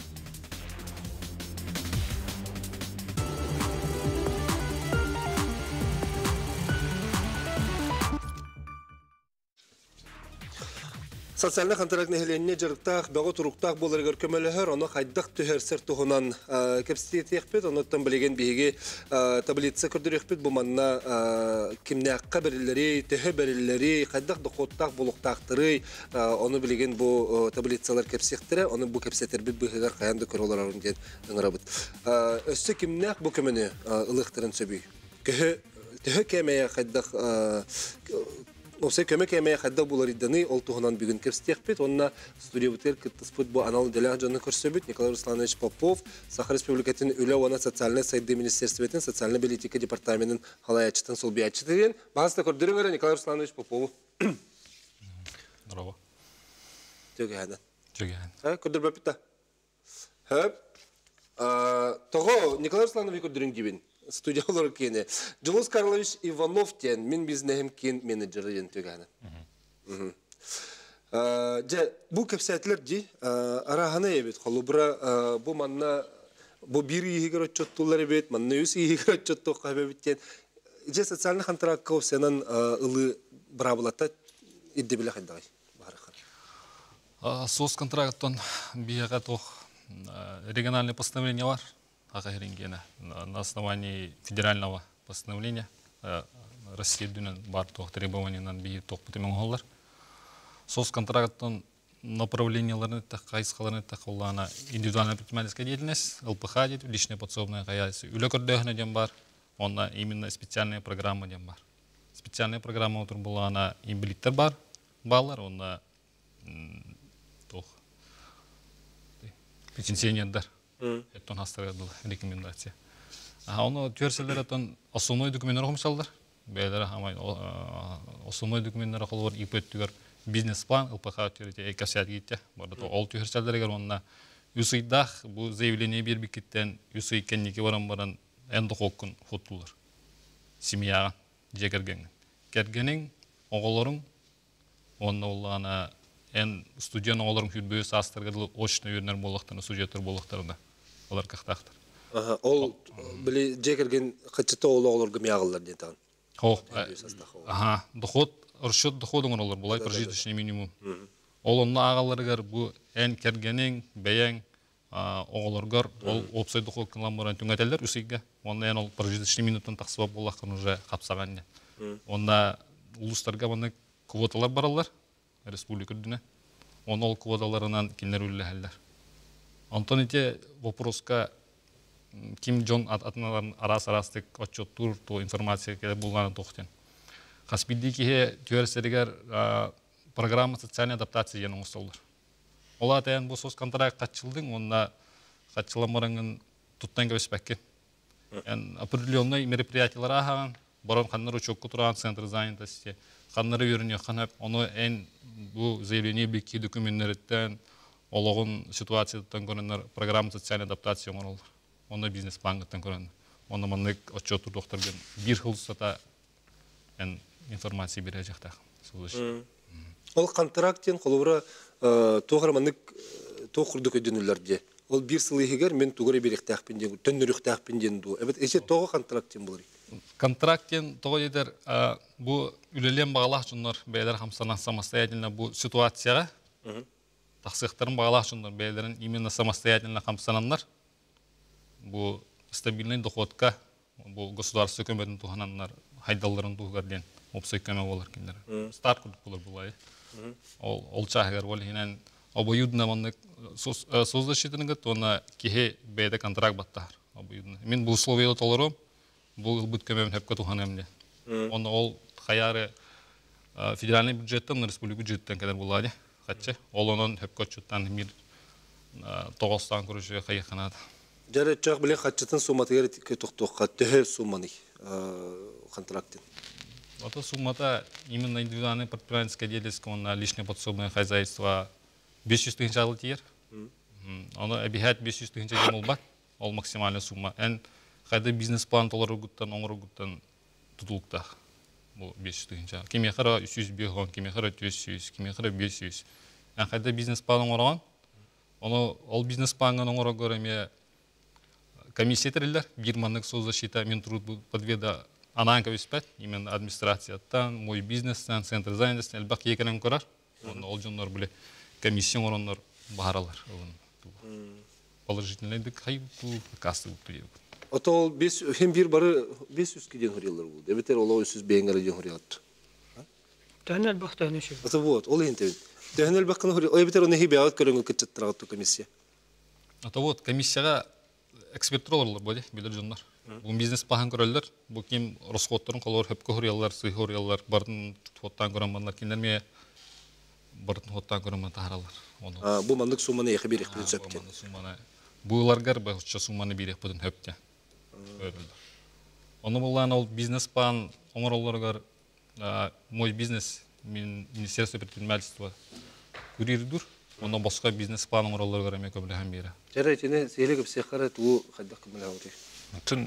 Социальнай хантараак нэһилиэнньэ дьарыктаах, бөҕө туруктаах буоларыгар көмөлөһөр, ону хайдах түһэрсэр туһунан кэпсэтиэхпит. Онуттан билигин биһиги таблица көрдөрүөхпүт. Бу манна кимнээххэ бэриллэрий, төһө бэриллэрий, хайдах дохуоттаах буолуохтаахтарый, ону билигин бу таблицалар кэпсиэхтэрэ. Ону бу кэпсэтэрбит быыһыгар хайаан да көрө олорорун диэн ыҥырабыт. Өссө кимнээх бу көмөнү ылыахтарын сөбүй? Көһө төһө кээмэйэ хайдах Уопсай көмө кээмэйэ хайдах буларыйданый, ол туһунан бүгүн кэпсэтиэхпит уонна студиябытыгар кыттыспыт бу анал идэлээх дьону көрсөбүт. Николай Русланович Попов, Саха Республикатын Үлэ уонна социальнай сайдыы министерствотын социальнай политика департаменын халайааччытын солбуйааччыта диэн. Баҕаста көрдөрүҥ эрэ Николай Русланович Попову. Здорово. Төгөһөнөн. Төгөһөн. Көрдөрбөппүт да. Хөп. Тоҕо Николай Русланович көрдөрүҥ диибин. Студия олорор киэни. Дьулус Карлович Иванов диэн мин бизнеһим киин менеджері диэн түгәһэнэ. Дьэ, бу кэпсээтилэр дии. Арааһана эбит. Холобура, бу манна бу биир иһигэр отчоттулар эбит, манна үс иһигэр отчоттуохха эбит диэн. Дьэ, социальный контрактка сенан ылыы быраабылата ирдэбилэ хайдаҕый? Соцконтракттан биһиэхэ туох региональное постановление бар Саха сирин на основании федерального постановления Россия үрдүнэн бар туох требованиянан биһи туохпут эмэ оҥоһуллар. Соцконтракттан направленияларын эттэххэ, хайысхаларын эттэххэ улаана индивидуальная предпринимательская деятельность, ЛПХ диэт, личное подсобное хозяйство, үлэ көрдөөһүнэ диэн бар, онно именно специальная программа диэн бар. Специальная программа отур инбилиттер бар, баалар, онно туох пенсионердар эттон хастарга дылы рекомендация. Оны түөрселер оттон основной документтар хомсаллар. Бэйэлэрэ хамай основной документтар холобур ИП өттүгэр бизнес-план ЛПХ өттүгэр экосят киитте. Барда ол түһэрселлэригэр онна үс ыйдаах бу заявление биэрбиккиттэн үс ый кэнники баран баран эн дохуоккун хуттулар. Семьяҕа, дьиэ кэргэҥҥин. Кэргэниҥ, оҕолоруҥ Уонна буоллаҕына эн студент оҕолоруҥ сүүрбэ саастарга дылы очно үөрэнэр буоллахтарына, студенттар буоллахтарына олор кыахтаахтар. Ол били дьиэ кэргэн хаччыта ол оҕолорго миаҕаллар диэн таҕын. Аха, доход, расчет дохода оҥороллор булай прожиточный минимум. Ол онно ааҕалларыгар бу эн кэргэниҥ, бэйэҥ оҕолоргор ол уопсай дохуоккун баран түҥэтэллэр үс ыйга. Уонна эн ол прожиточный минуттан тахсыбат буоллаххын уже хапсаҕан диэн. Уонна улуустарга маннык квоталар бараллар республика үрдүнэн. Оны ол квоталарынан кинилэр үлэлэһэллэр. Онтон ити вопроска ким дьон атыналарын араас-араастык отчуоттуур то информация кэлэр буллаана туох диэн. Хас биирдии киһи түөр сиригэр программа социальной адаптации диэн оҥостоллор. Ол аата эн бу соцконтракт хаччылдыҥ уонна хаччыламмарыҥын туттан кэбиспэккин. Эн определенный мероприятиелар ааһаҕын, баран ханнар учуокка тураан центр занятости, ханнары үөрүнүөххэ сөп. Ону эн бу заявление бикки докуменнарыттан, олоҕун ситуациятыттан көрөннөр программа социальной адаптации оҥороллор. Онно бизнес-плангыттан көрөн. Онно маннык отчет турдуохтаргын биир сыл устата эн информация биэрэ дьахтаах. Ол контракт диэн холобура туох эрэ маннык туох курдук өйдөнүллэр диэ. Ол биир сыл иһигэр мин тугу эрэ биэриэхтээхпин диэн, төннөрүөхтээхпин диэн дуу. Эбит эчи тоҕо контракт диэн буоларый? Контракт диэн тоҕо диэтэр бу үлэлиэн баҕалаах дьоннор бэйэлэр хамсанан самостоятельно бу ситуацияҕа тахсыахтарын баҕалаах дьоннор бэйэлэрин именно самостоятельно хамсананнар бу стабильный доходка бу государство көмөтүн туһананнар хайдалларын туһугар диэн уопсай көмө буолар кинилэр старт курдук буолар булай ол ол чааһыгар ол иһинэн обоюдно маннык соцзащитаны кытта уонна киһи бэйэтэ контракт баттаһар обоюдно мин бу условияны толорум бу ылбыт көмөбүн хөпкө туһаныам диэн онно ол хайаары федеральный бюджеттан республика бюджеттан кэлэр буолаа дии хаччы ол онон хөпкө отчуттан мир Тоғыстан көрүшүгө хайыханаат. Жаре чак биле хатчытын сумматыгар тоқтоққа төһө сумманы контрактын. Это суммата именно индивидуальное предпринимательское деятельность, на личное подсобное хозяйство 500 тысяч алы тиер. Оны обихать 500 тысяч дем олбат, ол максимальная сумма. Эн хайда бизнес-план толоругуттан, оңоругуттан тутулуктах. Бу 500 тысяч. Кеме хара 300 бир, кеме хара 400, кеме хара 500. Эн хайда бизнес-план оңорогон, оны ол бизнес-планын оңорогор эме комиссия терилер, бир маннык соцзащита, Минтруд подведа анаан кебиспет, именно администрацияттан, мой бизнестен, центр занятости, элбак екенен көрөр. Оны ол жоннор биле комиссия ороннор бааралар. Положительный дык хайбу, кассы бу. Отол бес хем бир бары 500 киден хурилар бул. Дебетер оло 300 беңгер ден хурилат. Төнел бак төнү шү. Ата вот, ол хинте. Төнел бакын хури. Ой бетер оны хибе көрөнгө кытчыттырагат комиссия. Ата вот комиссияга эксперттер олар боди, билер жоннор. Бу бизнес план көрөлөр, бу ким расходторун колор хөпкө хурьялар, сый хурьялар, бардын хоттан көрөн киндер ме бардын хоттан көрөн тахаралар. Оны. Бу мандык сумманы яхы бир ихтин сөптен. Сумманы. Буларгар бу сумманы бир ихтин хөптен. Оны булан ол бизнес план оңоролоргар мой бизнес мен Министерство предпринимательства курирдур. Оны босқа бизнес план оңоролоргар эме көбүлөһөн бире. Жарай тине сейле көп сехара туу хаддак көмөлө Тун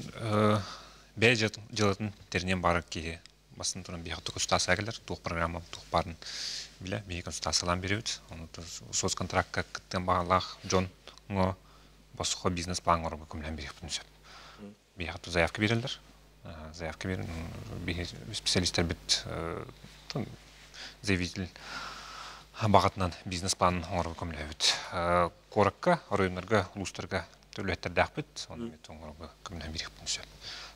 бәй жылытын теринен бары ки басын туран бияк консультация келер, тух программа, тух барын биле, бии консультациялан беребит. Оны соцконтрактка кыттын багалах Джон го босхо бизнес план горго көмлөн берек бүтүнсө. Бияк заявка берелер. Заявка бер бии специалисттер бит заявитель багатынан бизнес план горго көмлөбүт. Коракка, районнарга, улустарга төлөттер оны бит оңорго көмлөн берек бүтүнсө.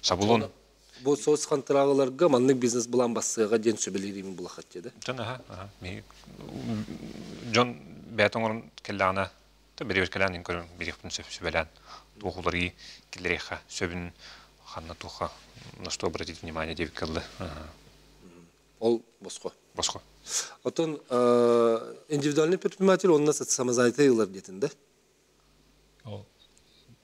Шаблон Бу соц контрагыларга маннык бизнес план бассыга ден сөбелерин булахат деди. Жон аха, аха. Ми Жон бәт оңорун келлаана та бери келлаан көрүн берек бүтүнсө сөбелән. Тухулары киллереха сөбүн ханна туха на что обратить внимание деп келди. Ол боско. Боско. Отон индивидуальный предприниматель он нас самозанятый ылар детин, да? Ол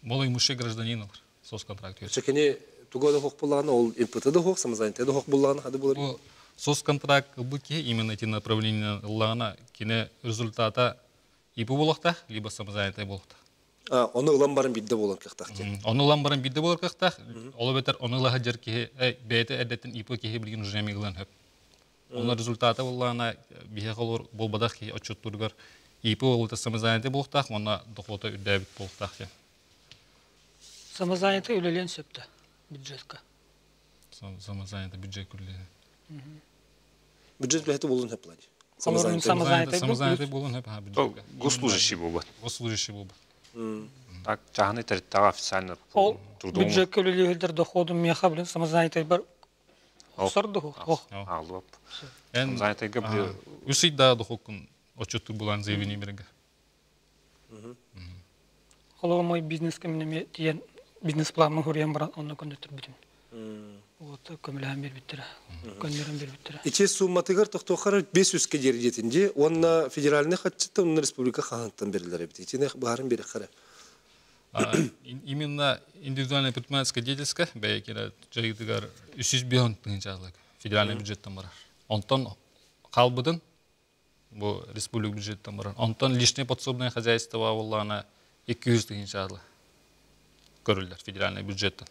малоимущий гражданин алар соцконтракт. Чекени тугода хок булганы, ол МПТ да хок, самозанятый да хок булганы, хады булар. Бу соцконтракт бу именно эти направления ыллагана кине результата ИП болуктах, либо самозанятый болуктах. А, оны ылан барын бидде болан кыхтах. Оны ылан барын бидде болар кыхтах, олы бетер оны ылаха жер кихи, бәйте әдеттен ИП кихи билген уже ылан хөп. Оның результаты боллана бихе холор болбадах кихи отчеттургар ИП болута самозанятый болуктах, оны дохода үрдәбит болуктах. Самозанятый үлелен сөптө бюджетка. Самозанятый бюджет күлле. Бюджет билети болун хөп лади. Самозанятый самозанятый болун хөп, ха, бюджетка. Госслужащий болбат. Госслужащий болбат. Так, чахны территория официально Ол бюджетка үлелер доходу меха билен самозанятый бар. Сор доход. Алып. Самозанятый гып. Үсүй да дохокун отчетту булан заявление берге. Холор мой бизнес кемнеме тиен бизнес планын хурьян баран онны көндүтүр бүтүн. Вот көмөлөһөн бер биттер. Көннөрөн бер биттер. Иче сумматыгар тохтохар 500 ке жер жетинде, онна федеральный хатчыта, онна республика ханаттан берилер бит. Ичине барын бери кара. Именно индивидуальная предпринимательская деятельность бәйкеле жайдыгар 300 миллион тыгынчалык федеральный бюджеттен барар. Онтон калбыдын бу республика бюджеттен барар. Онтон личное подсобное хозяйство боллана 200 тыгынчалык көрүлөр федеральный бюджеттен.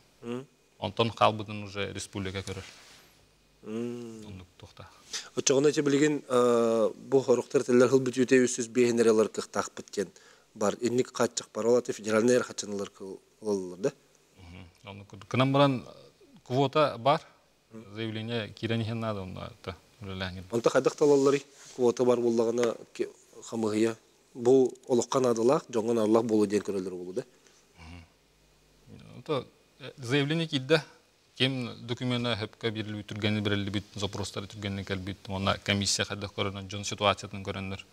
Онтон калбыдын уже республика көрөр. Ондук тохта. Очоғына те билген бу хоруктар теллер хыл бүтүтө 300 бейхенерелер кыхтах биткен. Бар инник катчык бар олаты федеральный хатчынылар кылылар да. Кынан баран квота бар. Заявление кирен надо онда та үлеләңер. Онта кайдак талаллары квота бар буллагына хамыгыя. Бу олоккан адылак, жоңгон адылак болу ден көрөлөр болу да. То заявление кидде кем документна хөпкө бирилип түргени бирилип бит запростары түргенне келбит. Онна комиссия кайдак көрөнөр, жон ситуациятын көрөндөр.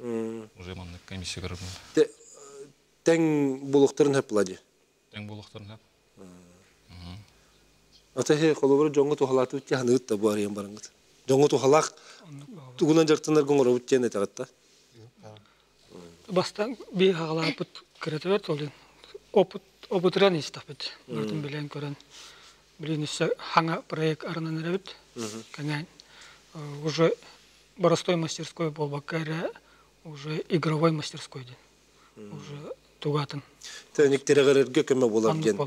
Уже манны комиссия көрөндөр. Тең булуктарын хөп булади. Тең булуктарын хөп. Ата хе холобор жоңго тухалаты үтте ханы ытта бу арыян барыңыт. Жоңго тухалак тугунан жартынар гоңор үттен этагатта. Бастан би хагалаапыт кыратыбер толин. Опыт опытыран истапыт. Бартын билен көрөн. Билин хаңа проект арынан эребит. Кэнэн уже простой мастерской болбакка эрэ уже игровой мастерской ден. Уже тугатын. Тэник терегерге көмө болар ген.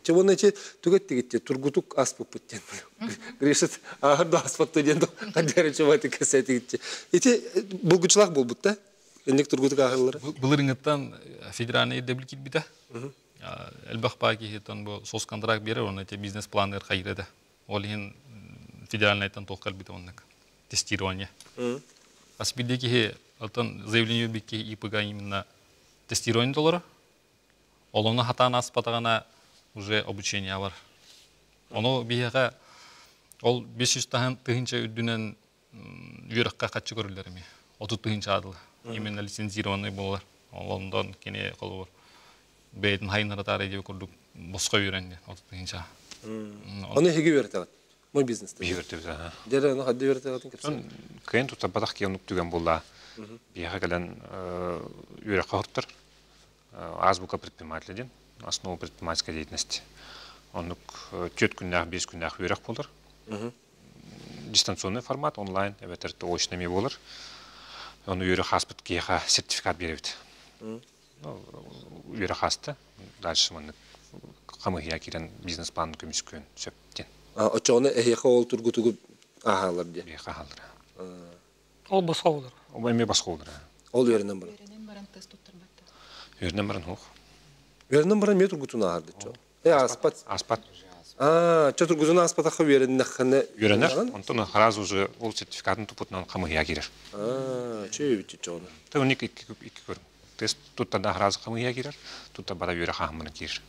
Че оны че түгет тигитте тургутук аспыппыт ден. Гришет ахыр да аспатты ден кадары чубаты кесетигитте. Ити булгучлак болбут да. Энник тургутук ахырлары. Былырыңыттан федеральный ирдебил килбите. Элбэх баки хитон бу сос контракт берер, оны те бизнес-планер хайрады. Ол хин федеральныйтан тоққал бите оннык. Тестирование. Аспидеки алтан заявление бикки ИПГ именно тестирование доллара. Олону хатан аспатагана уже обучение бар. Ону бияга ол 500 таһын тыһынча үдүнен үйрөккө катчы көрүлөр эми. 30 тыһынча адыл. Именно лицензированный болар. Олондон кене колу бар. Бейтин хайнара тары деп курдук боско үйренди 30 тыһынча. Оны хеги бертегат. Мой бизнес. Биһи бертебит, аха. Дере оны хадды бертегатын кепсе. Кыйын тутарбатах киэн түгэн буолла. Биһиэхэ кэлэн үөрэххэ хоттор. Азбука предпринимателя диэн, основа предпринимательской деятельности. Оннук түөрт күннээх, биэс күннээх үөрэх буолар. Дистанционный формат, онлайн, эбэтэр очно эмиэ буолар. Ону үөрэх ааспыт киһиэхэ сертификат биэрэбит. Үөрэх ааста. Дальше маннык хамыһыйа киирэн бизнес-планын көмүскүөн сөп диэн. Оччоҕуна эһиэхэ ол тургутугу ааһаллар диэн. Эһиэхэ ааһаллар. Ол босхо буолар. Ол эмиэ босхо буолар. Ол үөрэнэн баран. Үөрэнэн баран тест туттарбаттар. Үөрэнэн баран суох. Үөрэнэн баран эмиэ тургутуну ааһар диччо. Э ааспат. Ааспат. Аа, чэ тургутуну ааспатахха үөрэннэххинэ Үөрэнэр, онтон сразу уже ол сертификатын тупутунан хамыһыйа киирэр. Аа, чэ үбүт чоҕуна. Тэ уник икки икки көрүҥ. Тест туттарда сразу хамыһыйа киирэр, туттарбата үөрэх ааһыммына киирэр.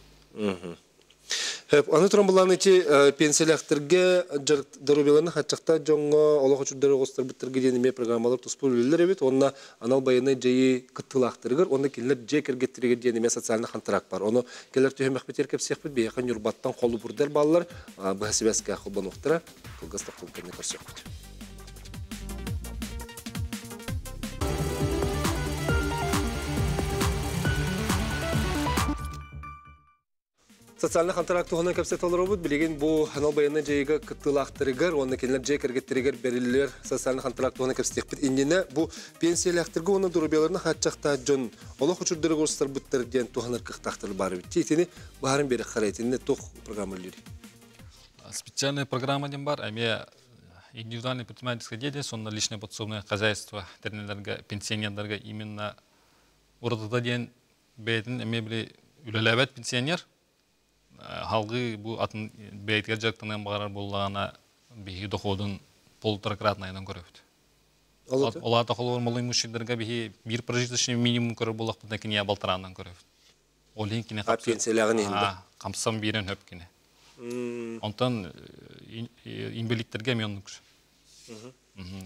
Аны туран булааны ити пенсиялэхтэргэ доруобуйаларын хаччахта дьоҥҥо олох очурдары оҕустарбыттарга диэн эмиэ программалар туспа үлэлэр эбит. Онно анал байыаннай дьайыы кыттыылаахтарыгар уонна кинилэр дьиэ кэргэттэригэр диэн эмиэ социальнай хантараак бар. Ону кэлэр түһүмэхпитигэр кэпсиэхпит. Биһиэхэ Ньурбаттан холобурдар бааллар. Быһа сибээскэ холбонуохтара. Кылгас тохтол кэннэ көрсүөхпүт. Социальный контракт туһунан кэпсэтэ олоробут. Билигин бу анал байыаннай дьайыыга кыттыылаахтарыгар уонна кинилэр дьиэ кэргэттэригэр бэриллэр социальный контракт туһунан кэпсэтиэхпит иннинэ бу пенсиялаахтарга уонна доруобуйаларын хааччахтаах дьон олох учурдарыгар устарбыттар диэн туһанар кыахтаахтар баар эбит. Итини баһарын биэрэххэ итиннэ туох программа үлэлиир? Специальная программа диэн бар. Эмиэ индивидуальный предпринимательская деятельность, онно личное подсобное хозяйство тэринэлэргэ, пенсионердарга именно уратыта диэн бэйэтин эмиэ били үлэлээбэт пенсионер халгы бу атын бэйэтигэр дьарыктаныан баҕарар буоллаҕына биһиги доходун полуторакратнайынан көрөбүт. Ол аата холобур малый биһи биир прожиточный минимум көрөр буоллахпытына киниэ балтараанан көрөбүт. Ол иһин кини пенсиялааҕын иһин да? Хамсан биэрэн хөп кини. Онтон инвалидтерге эмиэ оннук.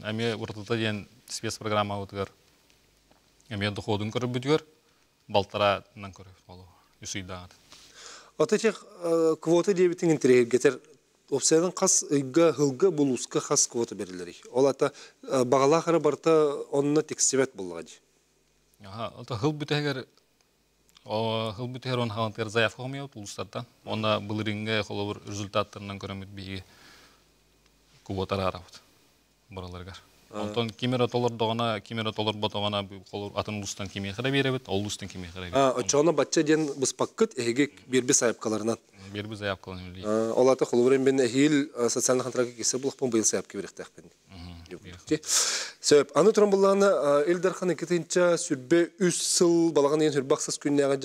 Эмиэ уратыта диэн спецпрограммабытыгар эмиэ доходун көрөрбүтүгэр балтараанан көрөбүт болу үс ыйдааҕыт. Ата тех квота диэбитиҥ интэриэһиргэтэр. Опсайдан хас ыйга хылга булууска хас квота берилэрий? Ол ата баҕалаах эрэ барыта онно тиксибэт буоллаҕа дии. Аха, ото хыл бүтэһигэр хыл бүтэһэр он хаҕантыгар заявка хомуйабыт улуустартан. Онно былырыыҥҥа холобур результаттарынан көрөммүт биһиги квота араарабыт бараларыгар. Онтон ким эрэ толордоҕуна, ким эрэ толорботоҕуна атын улуустан кимиэхэ эрэ биэрэбит, ол улуустан кимиэхэ эрэ биэрэбит. Оччоҕуна бачча диэн быспаккыт эһиги биэрби сайыпкаларынан. Биэрби заявкаларын үлэлиир. Ол ата холобур мен эһиил социальный контракт кисе булахпын быйыл сайыпка биэриэхтээхпин. Сөп. Аны туран буллаҕына Ил Дархан икки сүрбэ үс сыл балаҕан ыйын сүрбэ ахсыс күннээҕи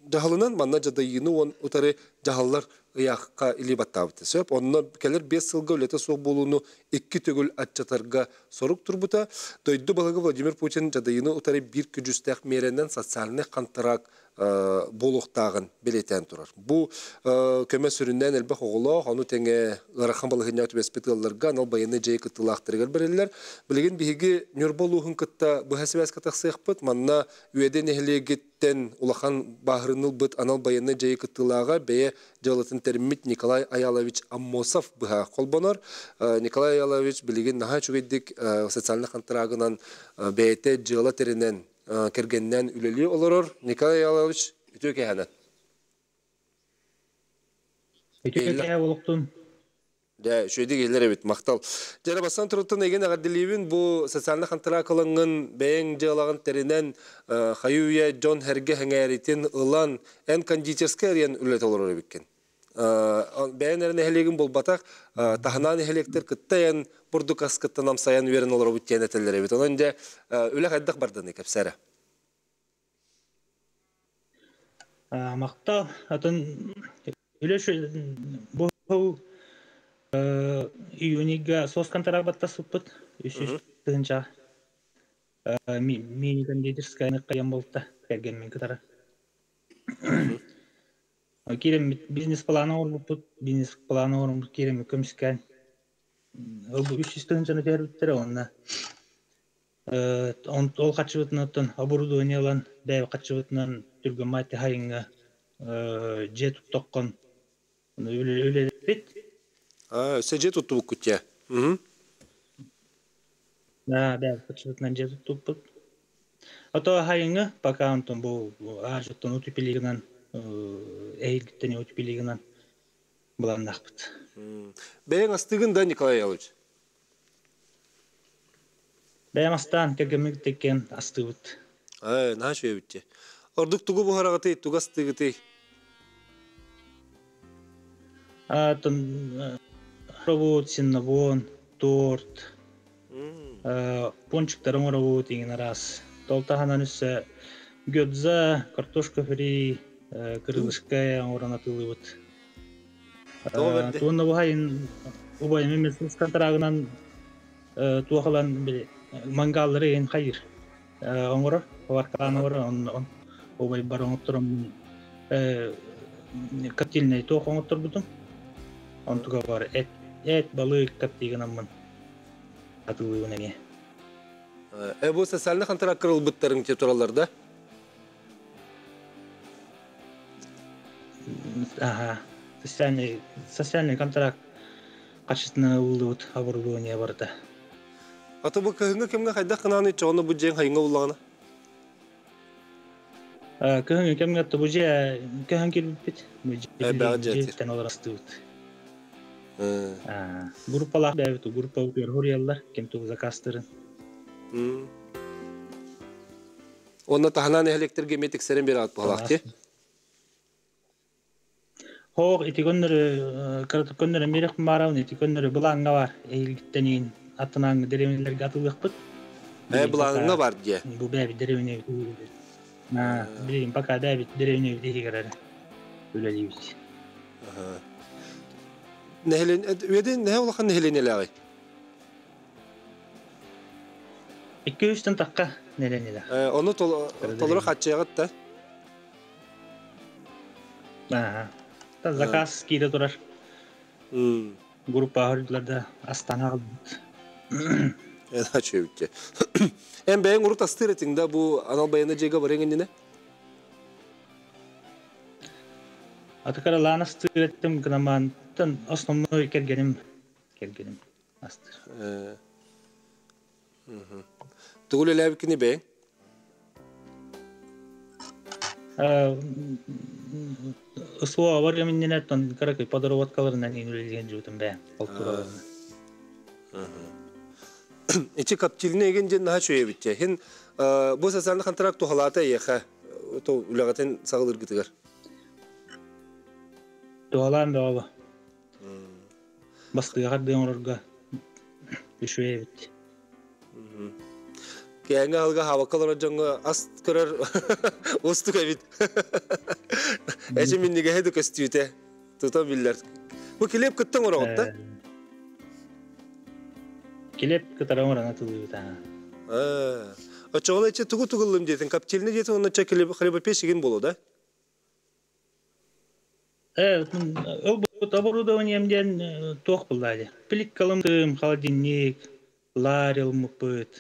дьаһалынан манна дьадайыыны уон утары дьаһаллар ыйаахха илии баттаабыта. Сөп. Онно кэлэр 5 сылга үлэтэ суох буолууну икки төгүл аччатарга сорук турбута. Дойду баһылыга Владимир Путин дьадайыыны утары биир күдьүстээх миэрэнэн социальнай хантараак буолуохтааҕын бэлиэтээн турар. Бу көмө сүрүннээн элбэх оҕолоох, ону тэҥэ ыарахан балаһыанньаҕа түбэспит ыалларга анал байыаннай дьайыы кыттыылаахтарыгар бэриллэр. Билигин биһиги Ньурба улууһун кытта быһа сибээскэ тахсыахпыт. Манна Үөдэ нэһилиэгиттэн улахан бааһырыыны ылбыт анал байыаннай дьайыы кыттыылааҕа бэйэ дьыалатын тэриммит Николай Аялович Аммосов быһа холбонор. Николай Аялович билигин наһаа үчүгэйдик социальнай хантыраагынан бэйэтэ дьыала тэринэн кэргэнинээн үлэлии олорор. Николай Аялович, үтүө кэһэнэн. Үтүө кэһэ олохтун. Дьэ, үчүгэйдик иһиллэр эбит, махтал. Дьэ, бастан туруттан эйигин эҕэрдэлиибин бу социальнай хантараак ылаҥҥын, бэйэҥ дьыалаҕын тэринэн, хайыы-үйэ дьон сэргэ сэҥээритин ылан, эн кондитерскай эрийэн үлэлэтэ олорор эбиккин. Бэйэҥ эрэ нэһилиэгин буолбатах, таһынан нэһилиэктэр кытта эн бурдук аскыттан амсайан үөрэн олоробут диэн этэллэр эбит. Онон дьэ, үлэ хайдах бардыный, кэпсээ эрэ. Махтал. Атын үлэ бу июнига сос контракт баттаспыппыт. 300 тыһыынча мини-кондитерская кайан болта кэргэммин кытары. Киирэммит бизнес-планы оҥорбуппут, бизнес-планы оҥорбут киирэммит көмүскээн 300 тыһыынчаны түһэрбиттэрэ уонна Ол харчыбытынан оборудование ылан, бэйэ харчыбытынан түргэн маайтыһайыҥҥа дьиэ туттоххун үлэлэппит. Аа, өссө дьиэ туттубуккут дьэ. Да, бэйэ харчыбытынан дьиэ туттубуппут. Ото хайыҥҥа пока онтон бу аажыттан утупилигынан эһиилгиттэн утупилигынан былааннаахпыт. Бэйэҥ астыгын да, Николай Иванович? Бэйэм астаан кэргэммит иккиэн астыыбыт. Ээ, наһаа үчүгэй эбит дии. Ордук тугу буһараҕытый, тугу астыыгытый? Атын оҥоробут, синнабон, торт, пончиктары оҥоробут иҥин араас. Ол таһынан өссө гёдза, картошка фри, крылышко оҥорон атыылыыбыт. Тоҕо бэрдэй? Уонна бу сайын убайым эмиэ контрагынан туох ылан били мангааллары иһин хайыр оҥорор, поваркаан оҥорор, онно убайбар оҥоттором коптильнай туох оҥотторбутум. Онтуга бар эт, эт балык коптигынаммын атыылыыбын эмиэ. Э, бу социальный контракт ылбыттарыҥ те тураллар да? Аха, социальный, социальный контракт качественно ыллыбыт оборудование барыта. Ата бу кыһыҥҥы кэмҥэ хайдах гынааны чоҕону бу дьиэҥ хайыҥҥа буллаҕына? Кыһыҥҥы кэмҥэ бу дьиэ көһөн киирбиппит. Бу дьиэттэн олоростубут. Группалаах бэйэбит группа хуруйаллар ким тугу заказтырын. Онно таһынан нэһилиэктэргэ эмиэ тиксэрэн биэрэ буолаах дии. Хоох ити көннөрү кыратык көннөрү миэрэх баарабын ити көннөрү былааҥҥа бар эһиилгиттэн иин аттынааҥҥы дэриэбинэлэргэ атылыахпыт. Ээ былааҥҥа бар диэ. Бу бэйэбит дэриэбинэбит билигин пока бэйэбит дэриэбинэбит иһигэр эрэ үлэлиибит. Нэһилиэн үөдэн нэһэ улахан нэһилиэнньэлээҕий? Икки үстэн тахха нэһилиэнньэлээх. Ону толору хааччыйаҕыт да? Аа, заказ киирэ турар. Группа аһырдылар да астан аҕалбыт. Эна чөбүтче. Эн бэйэҥ урут астыыр этиҥ да бу анал байыаннай дьиэгэ барыаҥ иннинэ? Атыкаралаан астыыр этим гынамаантан основной кэргэним кэргэним астыыр. Тугу үлэлээбиккиний бэйэҥ? СВО бар кэминнинэ оттон кыракый подработкаларынан үлэлиэн дьуутум бэйэм холтураларынан. Ичи коптильный эгин дьин наһаа үчүгэй эбит дьэ. Хин бу социальный контракт туһалаата эйиэхэ то үлэҕитин саҕалыыргытыгар. Туһалаан бөҕө бу. Бастыаҕар да оҥорорго үчүгэй эбит. Кээҥҥэ аһылга хаабакка олорор дьоҥҥо ас көрөр уустук эбит. Эчи минньигэһи да көстүүтэ тута биллэр. Бу килиэп кытта оҥороҕут да? Килиэп кытары оҥорон атылыыбыт аа. Оччоҕуна ичи тугу тугуллум диэтин, коптильня диэтин, онно чэ хлебопечь игин болу да? Ылбыт оборудованием диэн туох булла дии. Плиткалым, холодильник, ларь ылмыппыт.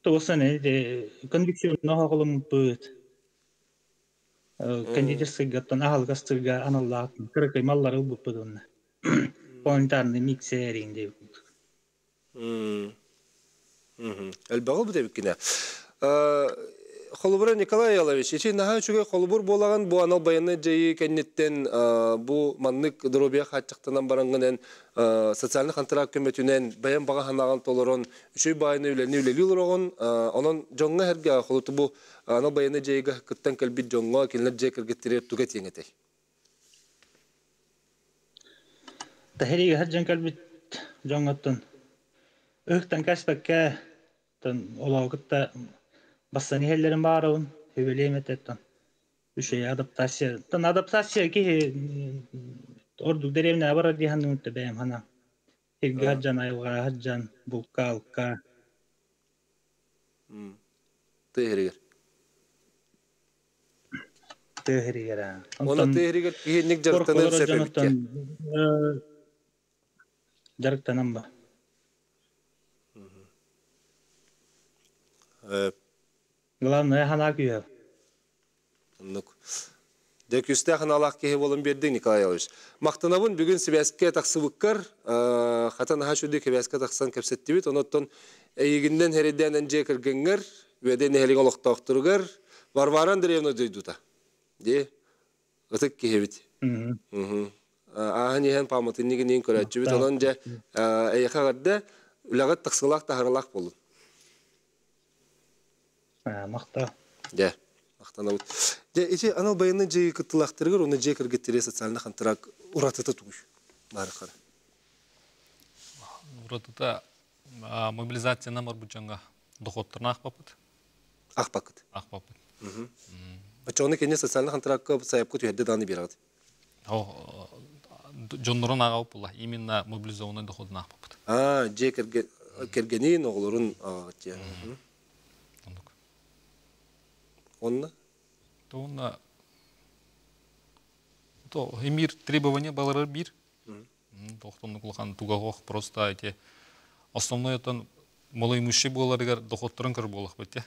Туосан конвекционно оҕоломмуппут. Кондитерскайгаттан аһылгастырга аналлаах кыракый маллары ылбыппыт уонна. Планетарный миксер диэбит. Элбэҕи бу эбиккинэ. Холобура Николай Ялович, ити наһаа үчүгэй холобур буолаҕын бу анал байыаннай дьайыы кэнниттэн бу маннык доруобуйа хааччахтанан бараҥҥын эн социальный хантараак көмөтүнэн бэйэм баҕа санааҕын толорон үчүгэй баайыны үлэни үлэлии олороҕун. Онон дьоҥҥо эргэ холоту бу анал байыаннай дьайыыга кыттан кэлбит дьоҥҥо кинилэр дьиэ кэргэттэригэр тугу этиэҥ этэй? Тэһиригэ сылдьан кэлбит дьоҥҥоттон ыһыктан кэспэккэ олоҕу кытта бассан иһэллэрин баарабын үбүлүөм этэттэн үчүгэй адаптация адаптация киһи ордук дэриэбинэҕэ барар дии саныыбын бэйэм санаам сиргэ сылдьан айылҕаҕа сылдьан булка-алка Тыа иһигэр Тыа иһигэр Онон тыа иһигэр киһинник дьарыктанар сөп эбит Дьарыктанан ба. Главное санаа күүһэ. Оннук. Дьэ күүстээх аналаах киһи буолан биэрдиҥ, Николай Иванович. Махтанабын бүгүн сибээскэ тахсыбыккар, хата наһаа үчүгэй кэбээскэ тахсан кэпсэттибит. Онон эйигиннэн эрэйдээн дьиэ кэргэҥҥэр, Үөдэй нэһилиэгин олохтоохторугар Варвара Андреевна дойдута. Дии, ытык киһибит. Ааһан иһэн пааматынньыгын көрөөччүбүт. Онон дьэ эйиэхэ эҕэрдэ, үлэҕит тахсыылаах таһаралаах буолун. Махтал. Дьэ, махтанабыт. Дьэ, ити анал байыаннай дьиэ кыттыылаахтарыгар уонна дьиэ кэргэттэригэр социальнай хантараак уратыта тугуй? Баарыхара. Уратыта мобилизациянан барбыт дьоҥҥо доходторун аахпаппыт. Аахпаккыт? Аахпаппыт. Оччоҕуна кини социальнай хантараакка сайапка түһэрдэ даҕаны биэрэҕит? Дьоннорун ааҕабыт буолла. Именно мобилизованный доходун аахпаппыт. А, дьиэ кэргэнин, оҕолорун ааҕыт дьиэ. Оннук. Онно? Онно то эмир требования баларар биир. Тохтоннук улахан туга ох просто эти основной отон малоимущий буоларыгар доходторун көр буолах бит.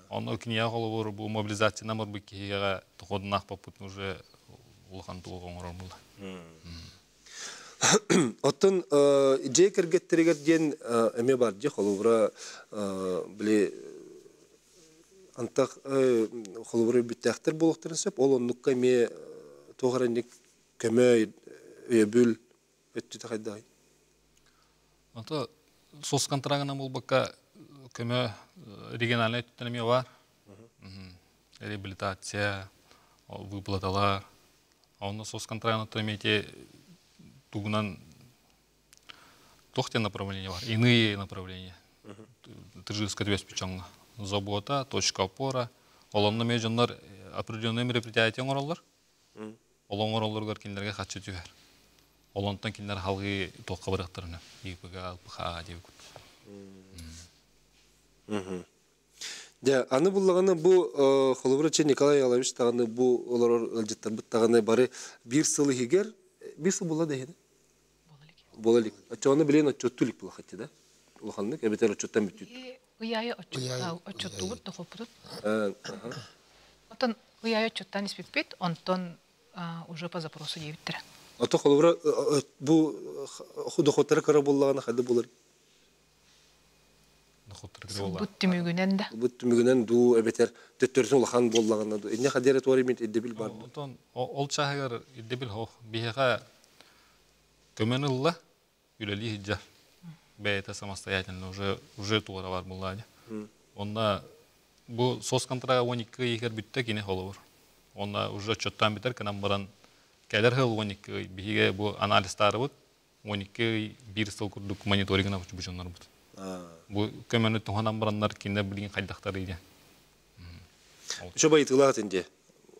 Онно киниэхэ холобур бу мобилизациянан барбыт киһиэхэ доходун аахпаппыт уже улахан туга оҥорор буолла. Оттон дьиэ кэргэттэригэр диэн эмиэ бар дьиэ холобура били антах холобура өлбүттээхтэр буолуохтарын сөп ол оннукка эмиэ туох эрэ көмө өйөбүл өттүтэ хайдаҕый? Ото соцконтрагынан буолбакка көмө региональнай өттүттэн эмиэ бар. Реабилитация, выплаталар. Онно соцконтрагынан эмиэ ити тугунан туох диэн направление бар? Иные направления. Тыжыска түбэспит дьоҥҥо. Забота, точка опора. Ол онно эмиэ дьоннор определенное мероприятие оҥороллор. Ол оҥороллоругар кинилэргэ хаччы түһэр. Ол онтон кинилэр халгыы туохха барыахтарына ИПГ, ЛПХ диэбит. Дьэ, аны буллаҕына бу холобура че Николай Ялович даҕаны бу олорор ыалдьыттарбыт даҕаны бары биир сыл иһигэр биир сыл буолла да иһин буола илик. Оччоҕуна билигин отчуоттуу илик буолахаччы да улаханнык эбэтэр отчуоттан бүттүүт. Ый аайы отчуоттуубут дохуоппутун. Оттон ый аайы отчуоттаан испиппит, онтон уже по запросу диэбиттэрэ. Ото холобура бу дохуоттара кыра буоллаҕына хайда буолар? Бу түмүгүнэн да. Бу түмүгүнэн дуу эбэтэр төттөрүтүн улахан буоллаҕына дуу. Инне хадера туар имит ирдэбил бар. Онтон ол чааһыгар ирдэбил хоох. Биһиэхэ көмөн ылла, үлэлии сылдьар. Бэйэтэ самостоятельно уже уже туора бар буоллаҕа дии. Онно бу соцконтракт 12 ыйыгар бүттэ кини холобур. Онно уже отчеттаан бүтэр гынан баран кэлэр сыл 12 ый биһиги бу анализтаарыбыт 12 ый биир сыл курдук мониторингына бу дьоннорбут. Бу көмөнү туһанан бараннар кинилэр билигин хайдахтарый диэн. Үчүгэй байытыылаах этин дии.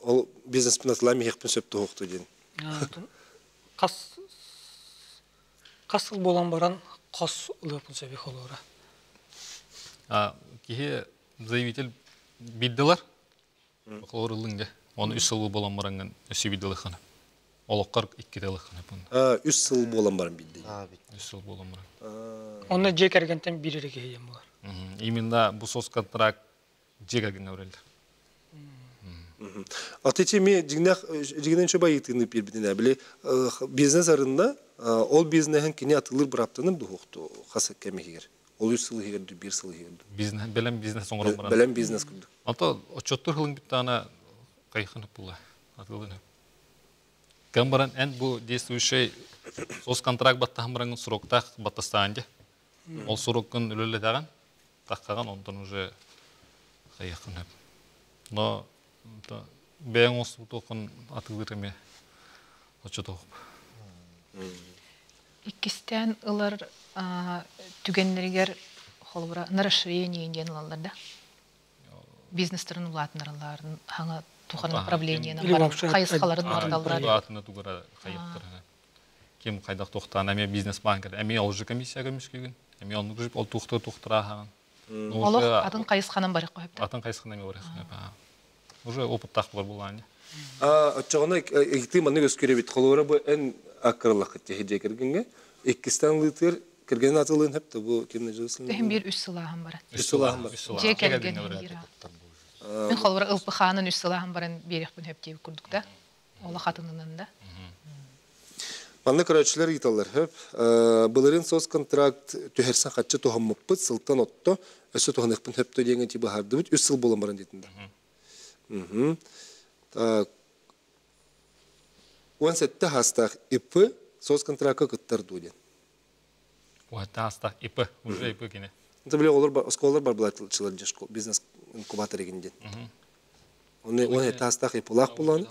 Ол бизнеспин атылаан иһиэхпин сөп туһуохту диэн. Хас хас сыл буолан баран хос ылыаппын сөбүй холуора? Киһи Заявитель биддилар. Холор ылынга. Оны 3 сыл болан баранган өсө биддилыхана. Олоққар 2 дылыхана. 3 сыл болан баран бидди. 3 сыл болан баран. Онна же кергентен бир кehiyem болар. Именно бу соцконтракт же керген өрелдер. Атече ме жигнен чоба йытыны бир били бизнес арында ол бизнехин кини атылыр быраптаныр духукту хаса кемигер. Ол 3 сыл хигерди, 1 сыл хигерди. Бизнес белем бизнес оңорон баран. Белем бизнес күндү. Ато отчеттур хылын биттана кайханып була. Атылын. Кем баран эн бу действующий соцконтракт баттахан баран сроктах баттастаанде. Ол сроккын үлелетаган, таққаған, онтон уже кайханып. Но бәйң осы тоқын атылыр эме отчет оқып. Иккистен ылар түгеннергер холбура на расширение диэн ылаллар да. Бизнестерин улаатынараларын хаңа тухан направлениенен Или вообще хайысқаларын мардаллар. Улаатына тугара хайыптар. Ким кайдак тоқтан, әме бизнес банкер, әме ол же комиссия көмүскүгүн, әме оны күжүп ол тухтыр тухтыра хаган. Олох атын хайысқанан барык койуп. Атын хайысқанан барык. Уже опыт тақ бар булган. Очоғына икти маны көскөрө бит. Холора бу эн акырлак техиже кергенге. Иккистен лытыр кирген атылын хеп бу кимне жылсын. Техин бир үс сылахан баран. Үс сылахан бар. Же келген бир. Мен холора ылпыханын үс сылахан баран берих бун хеп деп курдук да. Ола хатынынан да. Манны көрөчүлөр италлар хеп. Былырын соцконтракт түһәрсен хатчы тухаммыппыт сылтан отто өсө туханыхпын хеп деген тибы хардыбыт үс сыл болан баран дейтинде. Так. 17 хастах ИП соцконтрактка кыттар дуден. Уатта хастах ИП, уже ИП кине. Это биле олар бар, осколар бар булатчылар жешко бизнес инкубатор дегенде. Оны он это хастах ИП лах булан.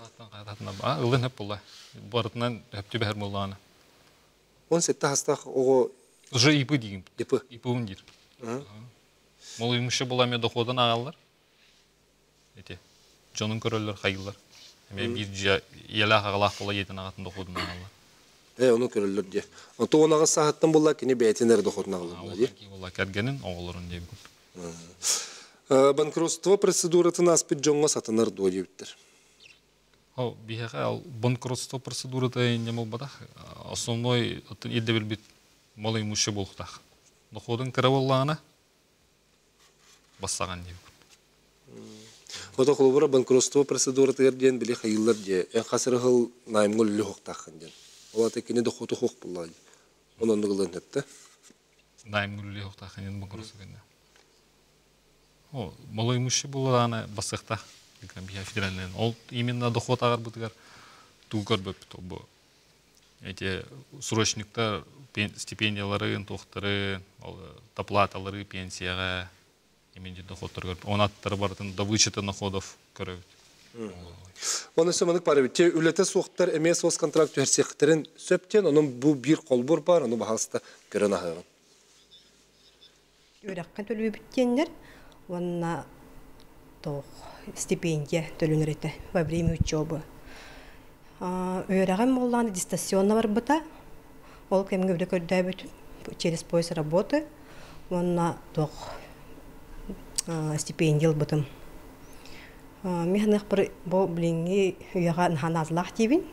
Ылын хеп була. Барытынан хеп түбәр буланы. 17 хастах ого уже ИП деген. ИП. ИП ундир. Мол имуше була ме доходын агалар. Эте. Жонун көрөлөр хайылар. Эме бир елах агалах була етин агатын доходун агалар. Оны көрөлөр де. Онто онага сааттан була кини бәйтинер доходун агалар де. Була кергенин оголорун деп. Банкротство процедуратын аспит жоңго сатынар до дептир. Хо, бихега ал банкротство процедурата неме бадах. Основной атын идде билбит малый муше болуктах. Доходун кыра боллагана бассаган деп. Ото холбура банкротство процедураты ден били хайыллар де. Эн хасырыгыл наймгол лү хоктахын ден. Ола текини дохоту хок булла. Онон ныгылын хепте. Наймгол лү хоктахын ден банкротство кенде. О, малый муше буллана басыкта. Бия федеральный. Ол именно доход агар бутыгар тугар бөп бу. Эти срочниктар стипендиялары, тохтары, доплаталары пенсияга именно доходтар көрүп, он аттары бартын до вычета находов көрөбүт. Оны сөмөнүк бар бит. Үлете суктар эме сос контракт түһәрсектерин сөптен, onun бу бир колбур бар, аны баһаста көрөн ахыгын. Үрәккә төлү биткеннәр, онна тох стипендия төлөнөр во время учебы. Өрәгән болланы дистанционно бар бута. Ол кемге биле көрдөбүт через поиск работы. Онна тох стипендия бутым. Механах бір бу билинги уяга наханазлах тибин.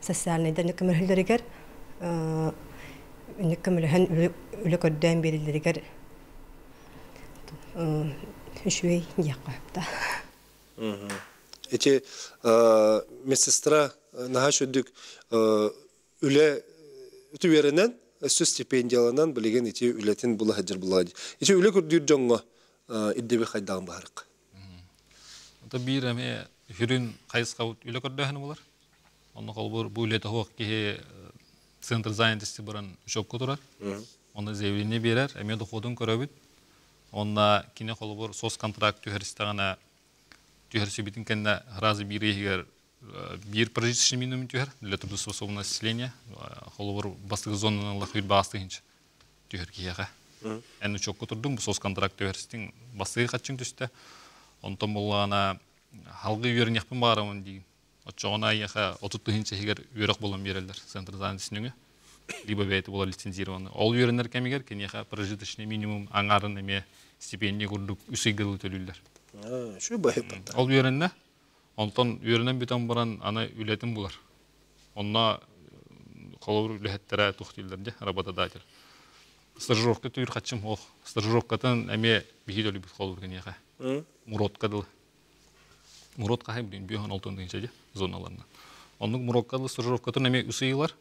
Социальный дәне көмөлләргә үне көмөлһән үле көрдән бериләргә үшвей якапта. Эти медсестра наха шөдүк үле түверенен сөз стипендияланан билеген эти үлетин була хаҗыр була. Эти үле көрдүр жоңго иддеби хайдаган барык. Ата бир эме хүрүн кайыска үле көрдөһөн булар. Онно колбур бу үле тохок ки центр занятости баран учебка турар. Оны заявление берер, эме доходун көрөбүт. Онна кине колбур сос контракт түһәрстәгәнә түһәрсе битин кенде разы бир егер бир прожиточный минимум түһәр для трудоспособного населения. Колбур бастыгы зонанын лахыр басты хинч түһәр кияга. Эн учебка турдум, бу сос контракт түһәрстең бастыгы катчың төстә. Онтон боллана халгы үйөрүн яхпын барамын дейін. Отчоғына яха отутты хинче хигер үйрек болон берелер центр занятости. Либо бэйэтэ буолар лицензированный. Ол үөрэнэр кэмигэр киниэхэ прожиточный минимум аҥаарын эмиэ стипендия курдук үс ыйга дылы төлүүллэр. Şu баһыппатта. Ол үөрэннэ. Онтон үөрэнэн бүтэн баран аны үлэтин булар. Онно холобур үлэһиттэрэ туох дииллэр дии, работодатель. Стажировка түүр хаччым ох. Стажировкатын эмиэ биһи төлүүбүт холобур киниэхэ. Муродка дылы. Мурод хаһай билин бүһөн олтон тыынча дии зоналарынан. Оннук Муродка дылы стажировкатын эмиэ үс ыйылар.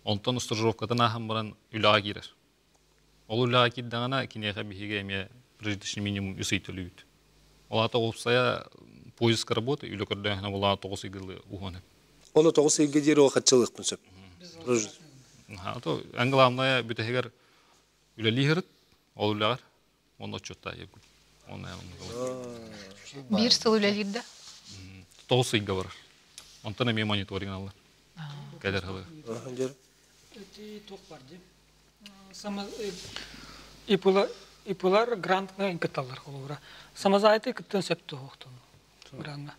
Онтон стажировкатын ааһан баран үлэҕэ киирэр. Ол үлэҕэ киирдэҕинэ киниэхэ биһиги эмиэ прожиточный минимум үс ый төлүүбүт. Ол аата уопсайа поиск работы үлэ көрдөөһүнэ булаа 9 ыйгылы уһуон. Оны 9 ыйга диэри ол хаччылыахпын сөп. То эн главное бүтэһигэр үлэлииһэрит ол үлэҕэр онно отчуоттаайы. Оны Биир сыл үлэлиир да? 9 ыйга барар. Онтон эмиэ мониторинг алар. Кэлэр хылы. Эти туох бар дии. Сама ИПлар ИПлар грантка кытталлар холобура. Самозанятый кыттан сөп туһуохтун гранна.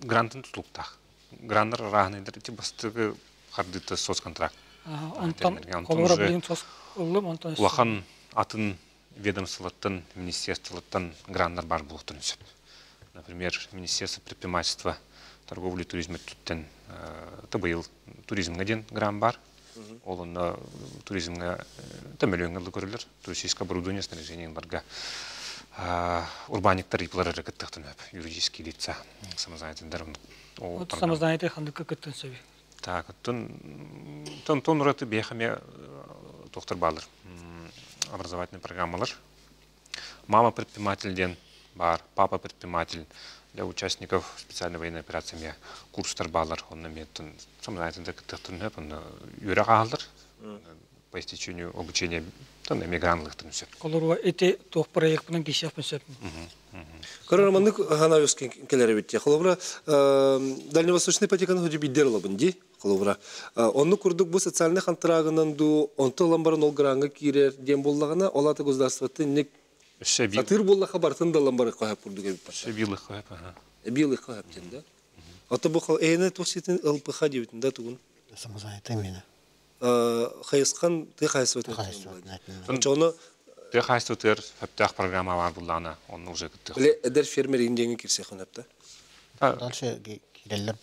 Грантын тутулуктаах. Граннар арааһынайдар ити бастакы хардыыта соцконтракт. Онтон холобура билигин соц ыллым, онтон улахан атын ведомстволартан, министерстволартан граннар бар буолуохтарын сөп. Например, Министерство предпринимательства, торговли и туризма өттүттэн быйыл туризмҥа диэн грант бар. Ол онно туризмҥа мөлүйүөҥҥэ ылы көрүллэр. Туристическое оборудование, снаряжение барга урбаанньыктар ИПлар эрэ кыттыахтан сөп. Юридические лица, самозанятыйдар. Вот самозанятый ханнык кыттан сөбүй? Так, оттон тон ураты биэхэ эмиэ туохтар бааллар. Образовательный программалар. Мама предприниматель диэн баар, папа предприниматель для участников специальной военной операции эмиэ курстар бааллар. Онно эмиэ самозанятыйдар кыттыахтарын сөп, онно үөрэх ааһаллар. По истечению обучения тон эмиэ гранлыахтарын сөп. Холоруга ити туох проектпынан киирсиэхпин сөп. Көрөр маннык хана кэлэр эбит. Холобура, дальневосточный ипотеканы хоть биддер олобун ди. Холобура, онну курдук бу социальный контрагынан ду онто ылан баран ол гранга киирэр диэн буоллаҕына, ол ата государствоттан инник сатыыр буоллаха бартын да ылан бары хоһап курдук эбит. Эбилых хоһап, аха. Эбилых хоһап диэн да. Ото бу эйне туох ситин ЛПХ диэбитин да тугун? Самозанятый мені. Хайысхан тыа хаһайыстыбатын. Очону тыа хаһайыстыбатыгар сөптөөх программа бар буллаҕына, онно уже кыттыах. Биле эдэр фермер индиэҥи кирсиэххин сөп да? Дальше киирэллэр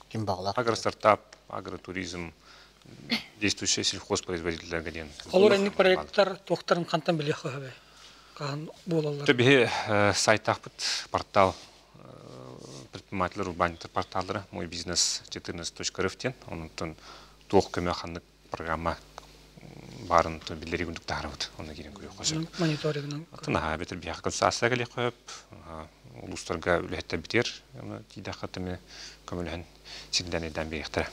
ким баҕалаах. Агростартап, агротуризм, действующие сельхозпроизводителлэргэ диэн. Олор энник проекттар туохтарын хантан билиэх хөбөй? Хаһан буолаллар? Биһи сайтаахпыт портал предпринимателлэр урбаанньыттар порталлара мой бизнес 14.рф диэн. Онтон туох көмө ханнык программа баарын биллэрии курдук таһаарабыт. Онно киирэн көрүөххэ сөп. Мониторингынан. Атын аһаа бэтэр биһиэхэ консультация кэлиэххэ сөп. Улуустарга үлэһиттэр битиэр. Тиийдэххэ тэми көмөлөһөн сирдэн өйдөөн биэриэхтэрэ.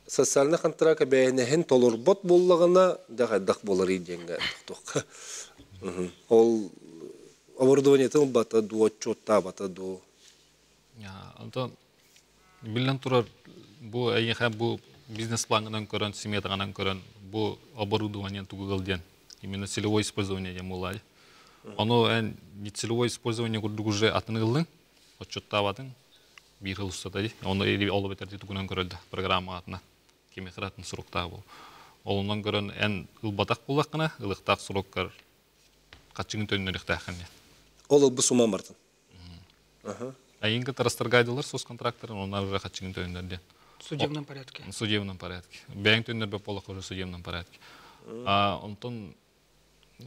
Социальный контракт бэйэнэһин толорбот буоллаҕына да хайдах буоларый диэҥҥэ тохтуохха. Ол оборудованиетын ылбата дуу, отчуоттаабата дуу. Онтон биллэн турар бу эйиэхэ бу бизнес-планынан көрөн, сметаҕынан көрөн бу оборудование тугу ыл диэн именно целевое использование диэн буоллаҕа. Ону эн не целевое использование курдук уже атын ыллыҥ, отчуоттаабатыҥ биир сыл устата дии. Ону ол эбэтэр тугунан көрөлдө программа атына кимиэхэ атын суруктаах буол. Олунан көрөн эн ылбатах буоллаххына, ылыктаах суруккар хаччыгын төннөрүөхтээххин диэн. Ол ылбы суман бартын. Айынка тарастаргайдылар соцконтракторын, оннар уже хаччыгын төннөр диэн. В судебном порядке. В судебном порядке. Бэйэҥ төннөрбөт буоллахха уже в судебном порядке. Онтон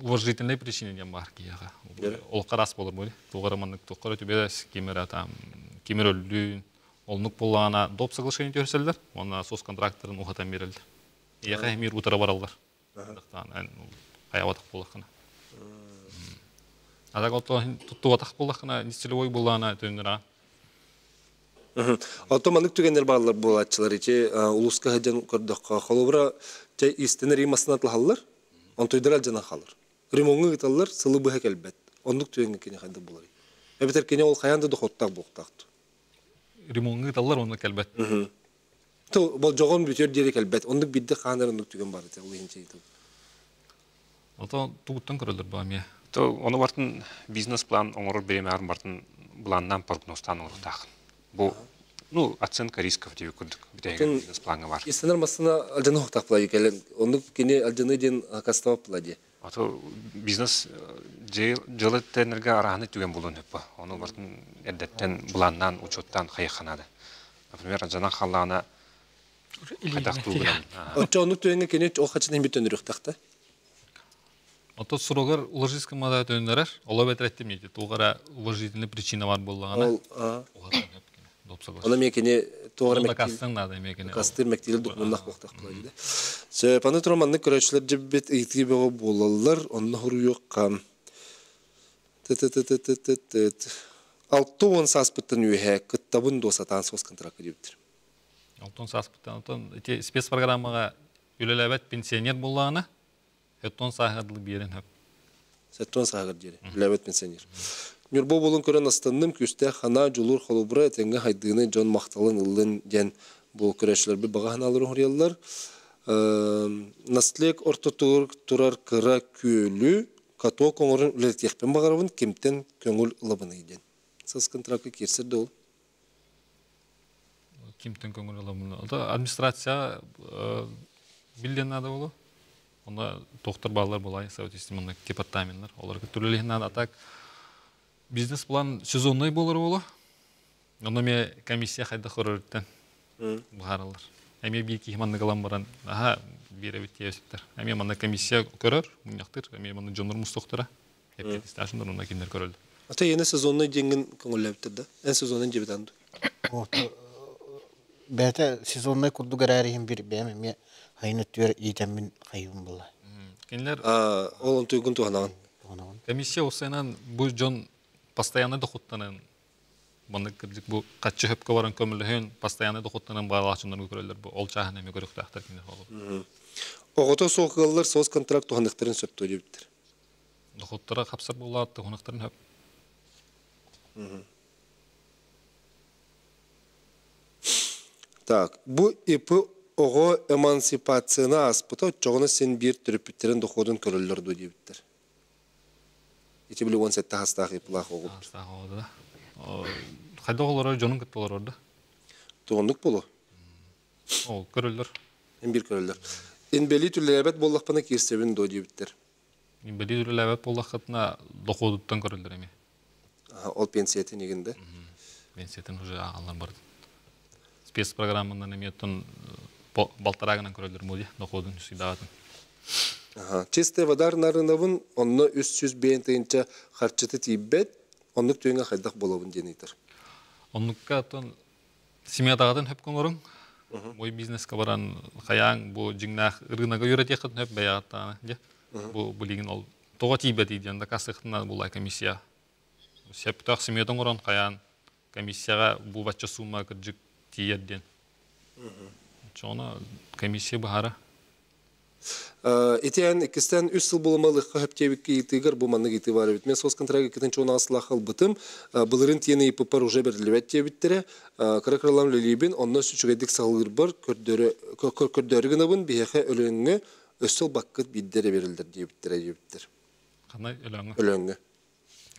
уважительной причине диэн баар киһиэхэ. Ол харас болор буолуй. Тугара маннык туоххара түбэс, ким эрэ там ким эрэ өллүүн, оннук буоллаҕына доп соглашение түһэрсэллэр, уонна соцконтракторын уһатан биэрэллэр. Эйиэхэ эмиэ утара бараллар. Хайабатах буоллаххына. А так оттон туттубатах буоллаххына, нецелевой буоллаҕына төннөрөҕө. Оттон маннык түгэннэр бааллар буолааччылар ити улууска сылдьан көрдөххө, холобура, чэ истэн римасынан атлаһаллар, онтуйдара алдьанан хаалар. Ремоҥҥа ыыталлар, сылы быһа кэлбэт. Оннук түгэҥҥэ кини хайдах буоларый? Эбэтэр кини ол хайаан да дохуоттаах буолуохтаах дуо? Ремоҥҥа ыыталлар, онно кэлбэт. То болдьоҕун бүтүөр диэри кэлбэт. Оннук биирдэ хаанар оннук түгэн бар этэ, ол иһин чэй Ото тугуттан көрөллөр бу эмиэ? То ону бартын бизнес-план оҥорор бириэмэҕэр бартын былааннаан прогнозтаан оҥоруохтааххын. Бу Ну, оценка рисков диэбит курдук бүтэһигэр бизнес-плаҥҥа баар. Истанар массына алдьаны хуктах була кэлэн оннук кини алдьаны диэн акастабап була дии. Ото бизнес дьыала тэринэргэ араһаны түгэн буолуон сөп. Ону бартын эрдэттэн былааннаан, учуоттаан хайыахха наада. Например, алдьанан хааллаҕына хайдах тугунан. Оччо оннук түгэҥҥэ кини ол хаччытын бит төннөрүөхтэх. Ото суругар уложительскай мада төннөрөр, оло бэтэр эттим ити тугара уважительный причина бар буоллаҕына. Ол Она мне кини тугара дакастын надо эме кини. Дакастыр мектил документах буохтах була диде. Сөп, аны туран маннык көрөөччүлэр дьэббит ыйытыы бөҕө буолаллар, онно хоруйуохха. Т-т-т-т-т-т. 60 сааспыттан үөһэ кыттабын дуо сатаан соц контракка диэбиттэр. 60 сааспыттан отон ити спецпрограммаҕа үлэлээбэт пенсионер буоллаҕына, 70 сааһыгар дылы биэрэн хөп. 70 сааһыгар диэри үлэлээбэт пенсионер. Ньурба буолун көрөн астанным, күүстээх ханаа, дьулуур холобура, этэҥҥэ хайдыыны дьон махталын ыллын диэн бу көрөөччүлэрбит баҕа санааларын хоруйаллар. Наслег ортотугар турар кыра күөлү каток оҥорон үлэлэтиэхпин баҕарабын, кимтэн көҥүл ылабыный диэн. Сас контракка киирсэр да ол? Кимтэн көҥүл ылабын? Администрация биллиэн наада болу. Онно тохтор баалар булай, соответственно, департаменттар. Оларга түлелиһин наада. А так бизнес-план сезонный болар болу. Онно ме комиссия хайда хорорыттан быһаараллар. Эмиэ биир киһи маннык ылан баран, аха, биэрэбит диэбиттэр. Эмиэ манна комиссия көрөр, мунньахтыр, эмиэ манна дьоннор мустуохтара. Эппиэтистаашындар онно кинилэр көрөллөр. Ата иэнэ сезонный диэҥҥин көҥүллээбиттэр да? Эн сезонный диэбит анды. Бэйэтэ сезонный курдук эрээри иһин бир бэйэм эмиэ хайын өттүгэр иитэммин хайыым буолла. Кинилэр ол онтуйгун туһанаҕын. Комиссия осайынан бу дьон постоянно дохуттанан маннык кырдьык бу хаччы хөпкө баран көмөлөһөн постоянно дохуттанан баалааччыларга көрөллөр бу ол чааһын эмиэ көрүөхтээхтэр кинилэр ол. Оҕото суох ыаллар соц контракт туһаныахтарын сөп дуо диэбиттэр. Дохуттара хапсар буолаат туһаныахтарын сөп. Так, бу ИП оҕо эмансипацияны ааспыта оччоҕуна син биир төрөппүттэрин доходун көрөллөр дуо диэбиттэр. Ити били 17 хастаах ИПлаах оҕо. Хастаах оҕо да. Хайдах олорор дьонун кытта олорор да? Тугуннук болу? Ол көрөллөр. Эн биир көрөллөр. Инбэлиит үлэлээбэт буоллахпына киирсэбин дуо диэбиттэр. Инбэлиит үлэлээбэт буоллаххытына доходуттан көрөллөр эмиэ. Ол пенсиятын игин да? Пенсиятын уже ааҕаллар барды. Спецпрограмманан эмиэ оттон балтараагынан көрөллөр муди доходун сыйдаатын. Чистая вода нарынабын, онно 305 тыһыынча харчыта тиийбэт, оннук түгэҥҥэ хайдах буолабын диэн ыйытар. Оннукка оттон семьятаҕытын хөп оҥоруҥ. Мой бизнеска баран хайаан бу дьиҥнээх ырыынага үөрэтиэххитин хөп бэйэҕиттаҕына дьэ. Бу билигин ол тоҕо тиийбэтий диэн дакаастыахтына булай комиссия. Сөптөөх семьята оҥорон хайаан комиссияҕа бу бачча сумма кырдьык тиийэр диэн. Чоҕуна комиссия быһаара. Итиэн иккистэн үс сыл буламалыхха хөптиэбикки ыйытыыгар бу маннык ыйытыы баар эбит. Мен соцконтракт иккитин чуонаҕа сылаах ылбытым. Былырын тиэн ыйыппыппар уже бэриллибэт диэбиттэрэ. Кыра-кыралаан үлэлиибин, онно үчүгэйдик саҕалыырбар көрдөөрү гынабын, биһиэхэ Өлөөҥҥө өссө ылбаккыт биирдэ эрэ берилдер диэбиттэрэ диэбиттэр. Ханна Өлөөҥҥө? Өлөөҥҥө.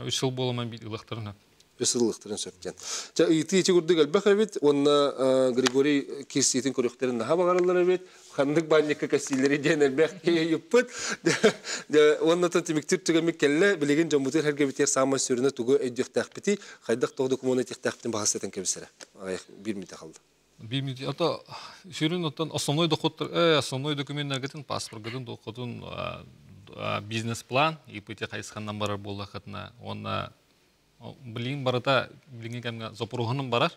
Үс сыл буоламан ылыахтарын сөп. Үс сыл ылыахтарын сөп диэн. Чэ, ыйытыы ити курдук элбэх эбит уонна Григорий киирсиитин көрүөхтэрин наһаа баҕараллар эбит. Ханнык баанньыкка кэссиилэри диэн элбэх киһи ыйыппыт. Уонна түмүктүүр түгэммит кэллэ. Билигин дьоммутугар эргэбитигэр саамай сүрүнэ тугу өйдүөхтээхпитий, хайдах тоҕо докумуону этиэхтээхпитин баһастатан кэбисэрэ. Аҕыйах биир мүнүүтэ хаалла. Биир мүнүүтэ. Ото сүрүн оттон основной дохуоттар, основной документтаргытын, паспоргытын, дохуотун, бизнес-план, ИПТ хайысханнан барар буоллаххытына, уонна билигин барыта билиҥҥи кэмҥэ запроһунан барар.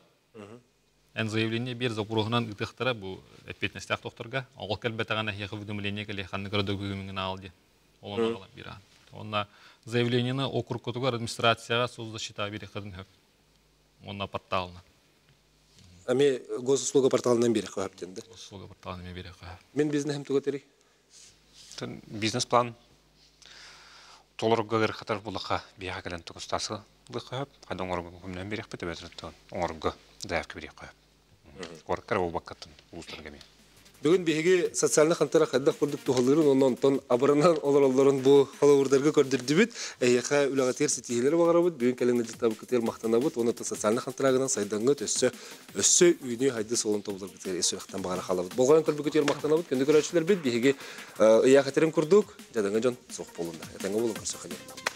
Эн заявление биэр запроһунан ыытыахтара бу эппиэтинэстээх докторга. Ол кэлбэтэҕинэ эһиэхэ уведомление кэлиэ ханнык эрэ докумеҥҥын аал диэн. Ол онно аҕалан биэрэҕин. Уонна заявлениены округкутугар администрацияҕа соцзащита биэриэххитин сөп. Уонна порталынан. Ами госуслуга порталынан биэриэххэ сөп диэн да? Госуслуга порталынан эмиэ биэриэххэ сөп. Мин бизнеһим туга этэрий? Бизнес-план толорорго ыарахатар булаха биэхэ кэлэн тукустаасы лыхха сөп. Хайда оҥорорго көмөлөһөн биэриэхпит эбэтэр оҥорорго заявка биэриэххэ сөп. Куоракка эрэ буолбаккаттан улуустарга эмиэ. Бүгүн биһиги социальнай хантараак хайдах курдук туһалыырын, онон онтон абыранан олороллорун бу холобурдарга көрдөрдүбүт. Эһиэхэ үлэҕитигэр ситиһиилэри баҕарабыт. Бүгүн кэлэн ыалдьыттаабыккытыгар махтанабыт. Уонна социальнай хантараагынан сайдаҥҥыт өссө өссө үүнүү хайды суолун тобуларгытыгар ис сүрэхтэн баҕара хаалабыт. Болҕойон көрбүкүтүгэр махтанабыт. Күндү көрөөччүлэрбит, биһиги ыйаах этэрин курдук, дьадаҥы дьон суох буолуннар. Этэҥҥэ буолун, көрсөххө диэри.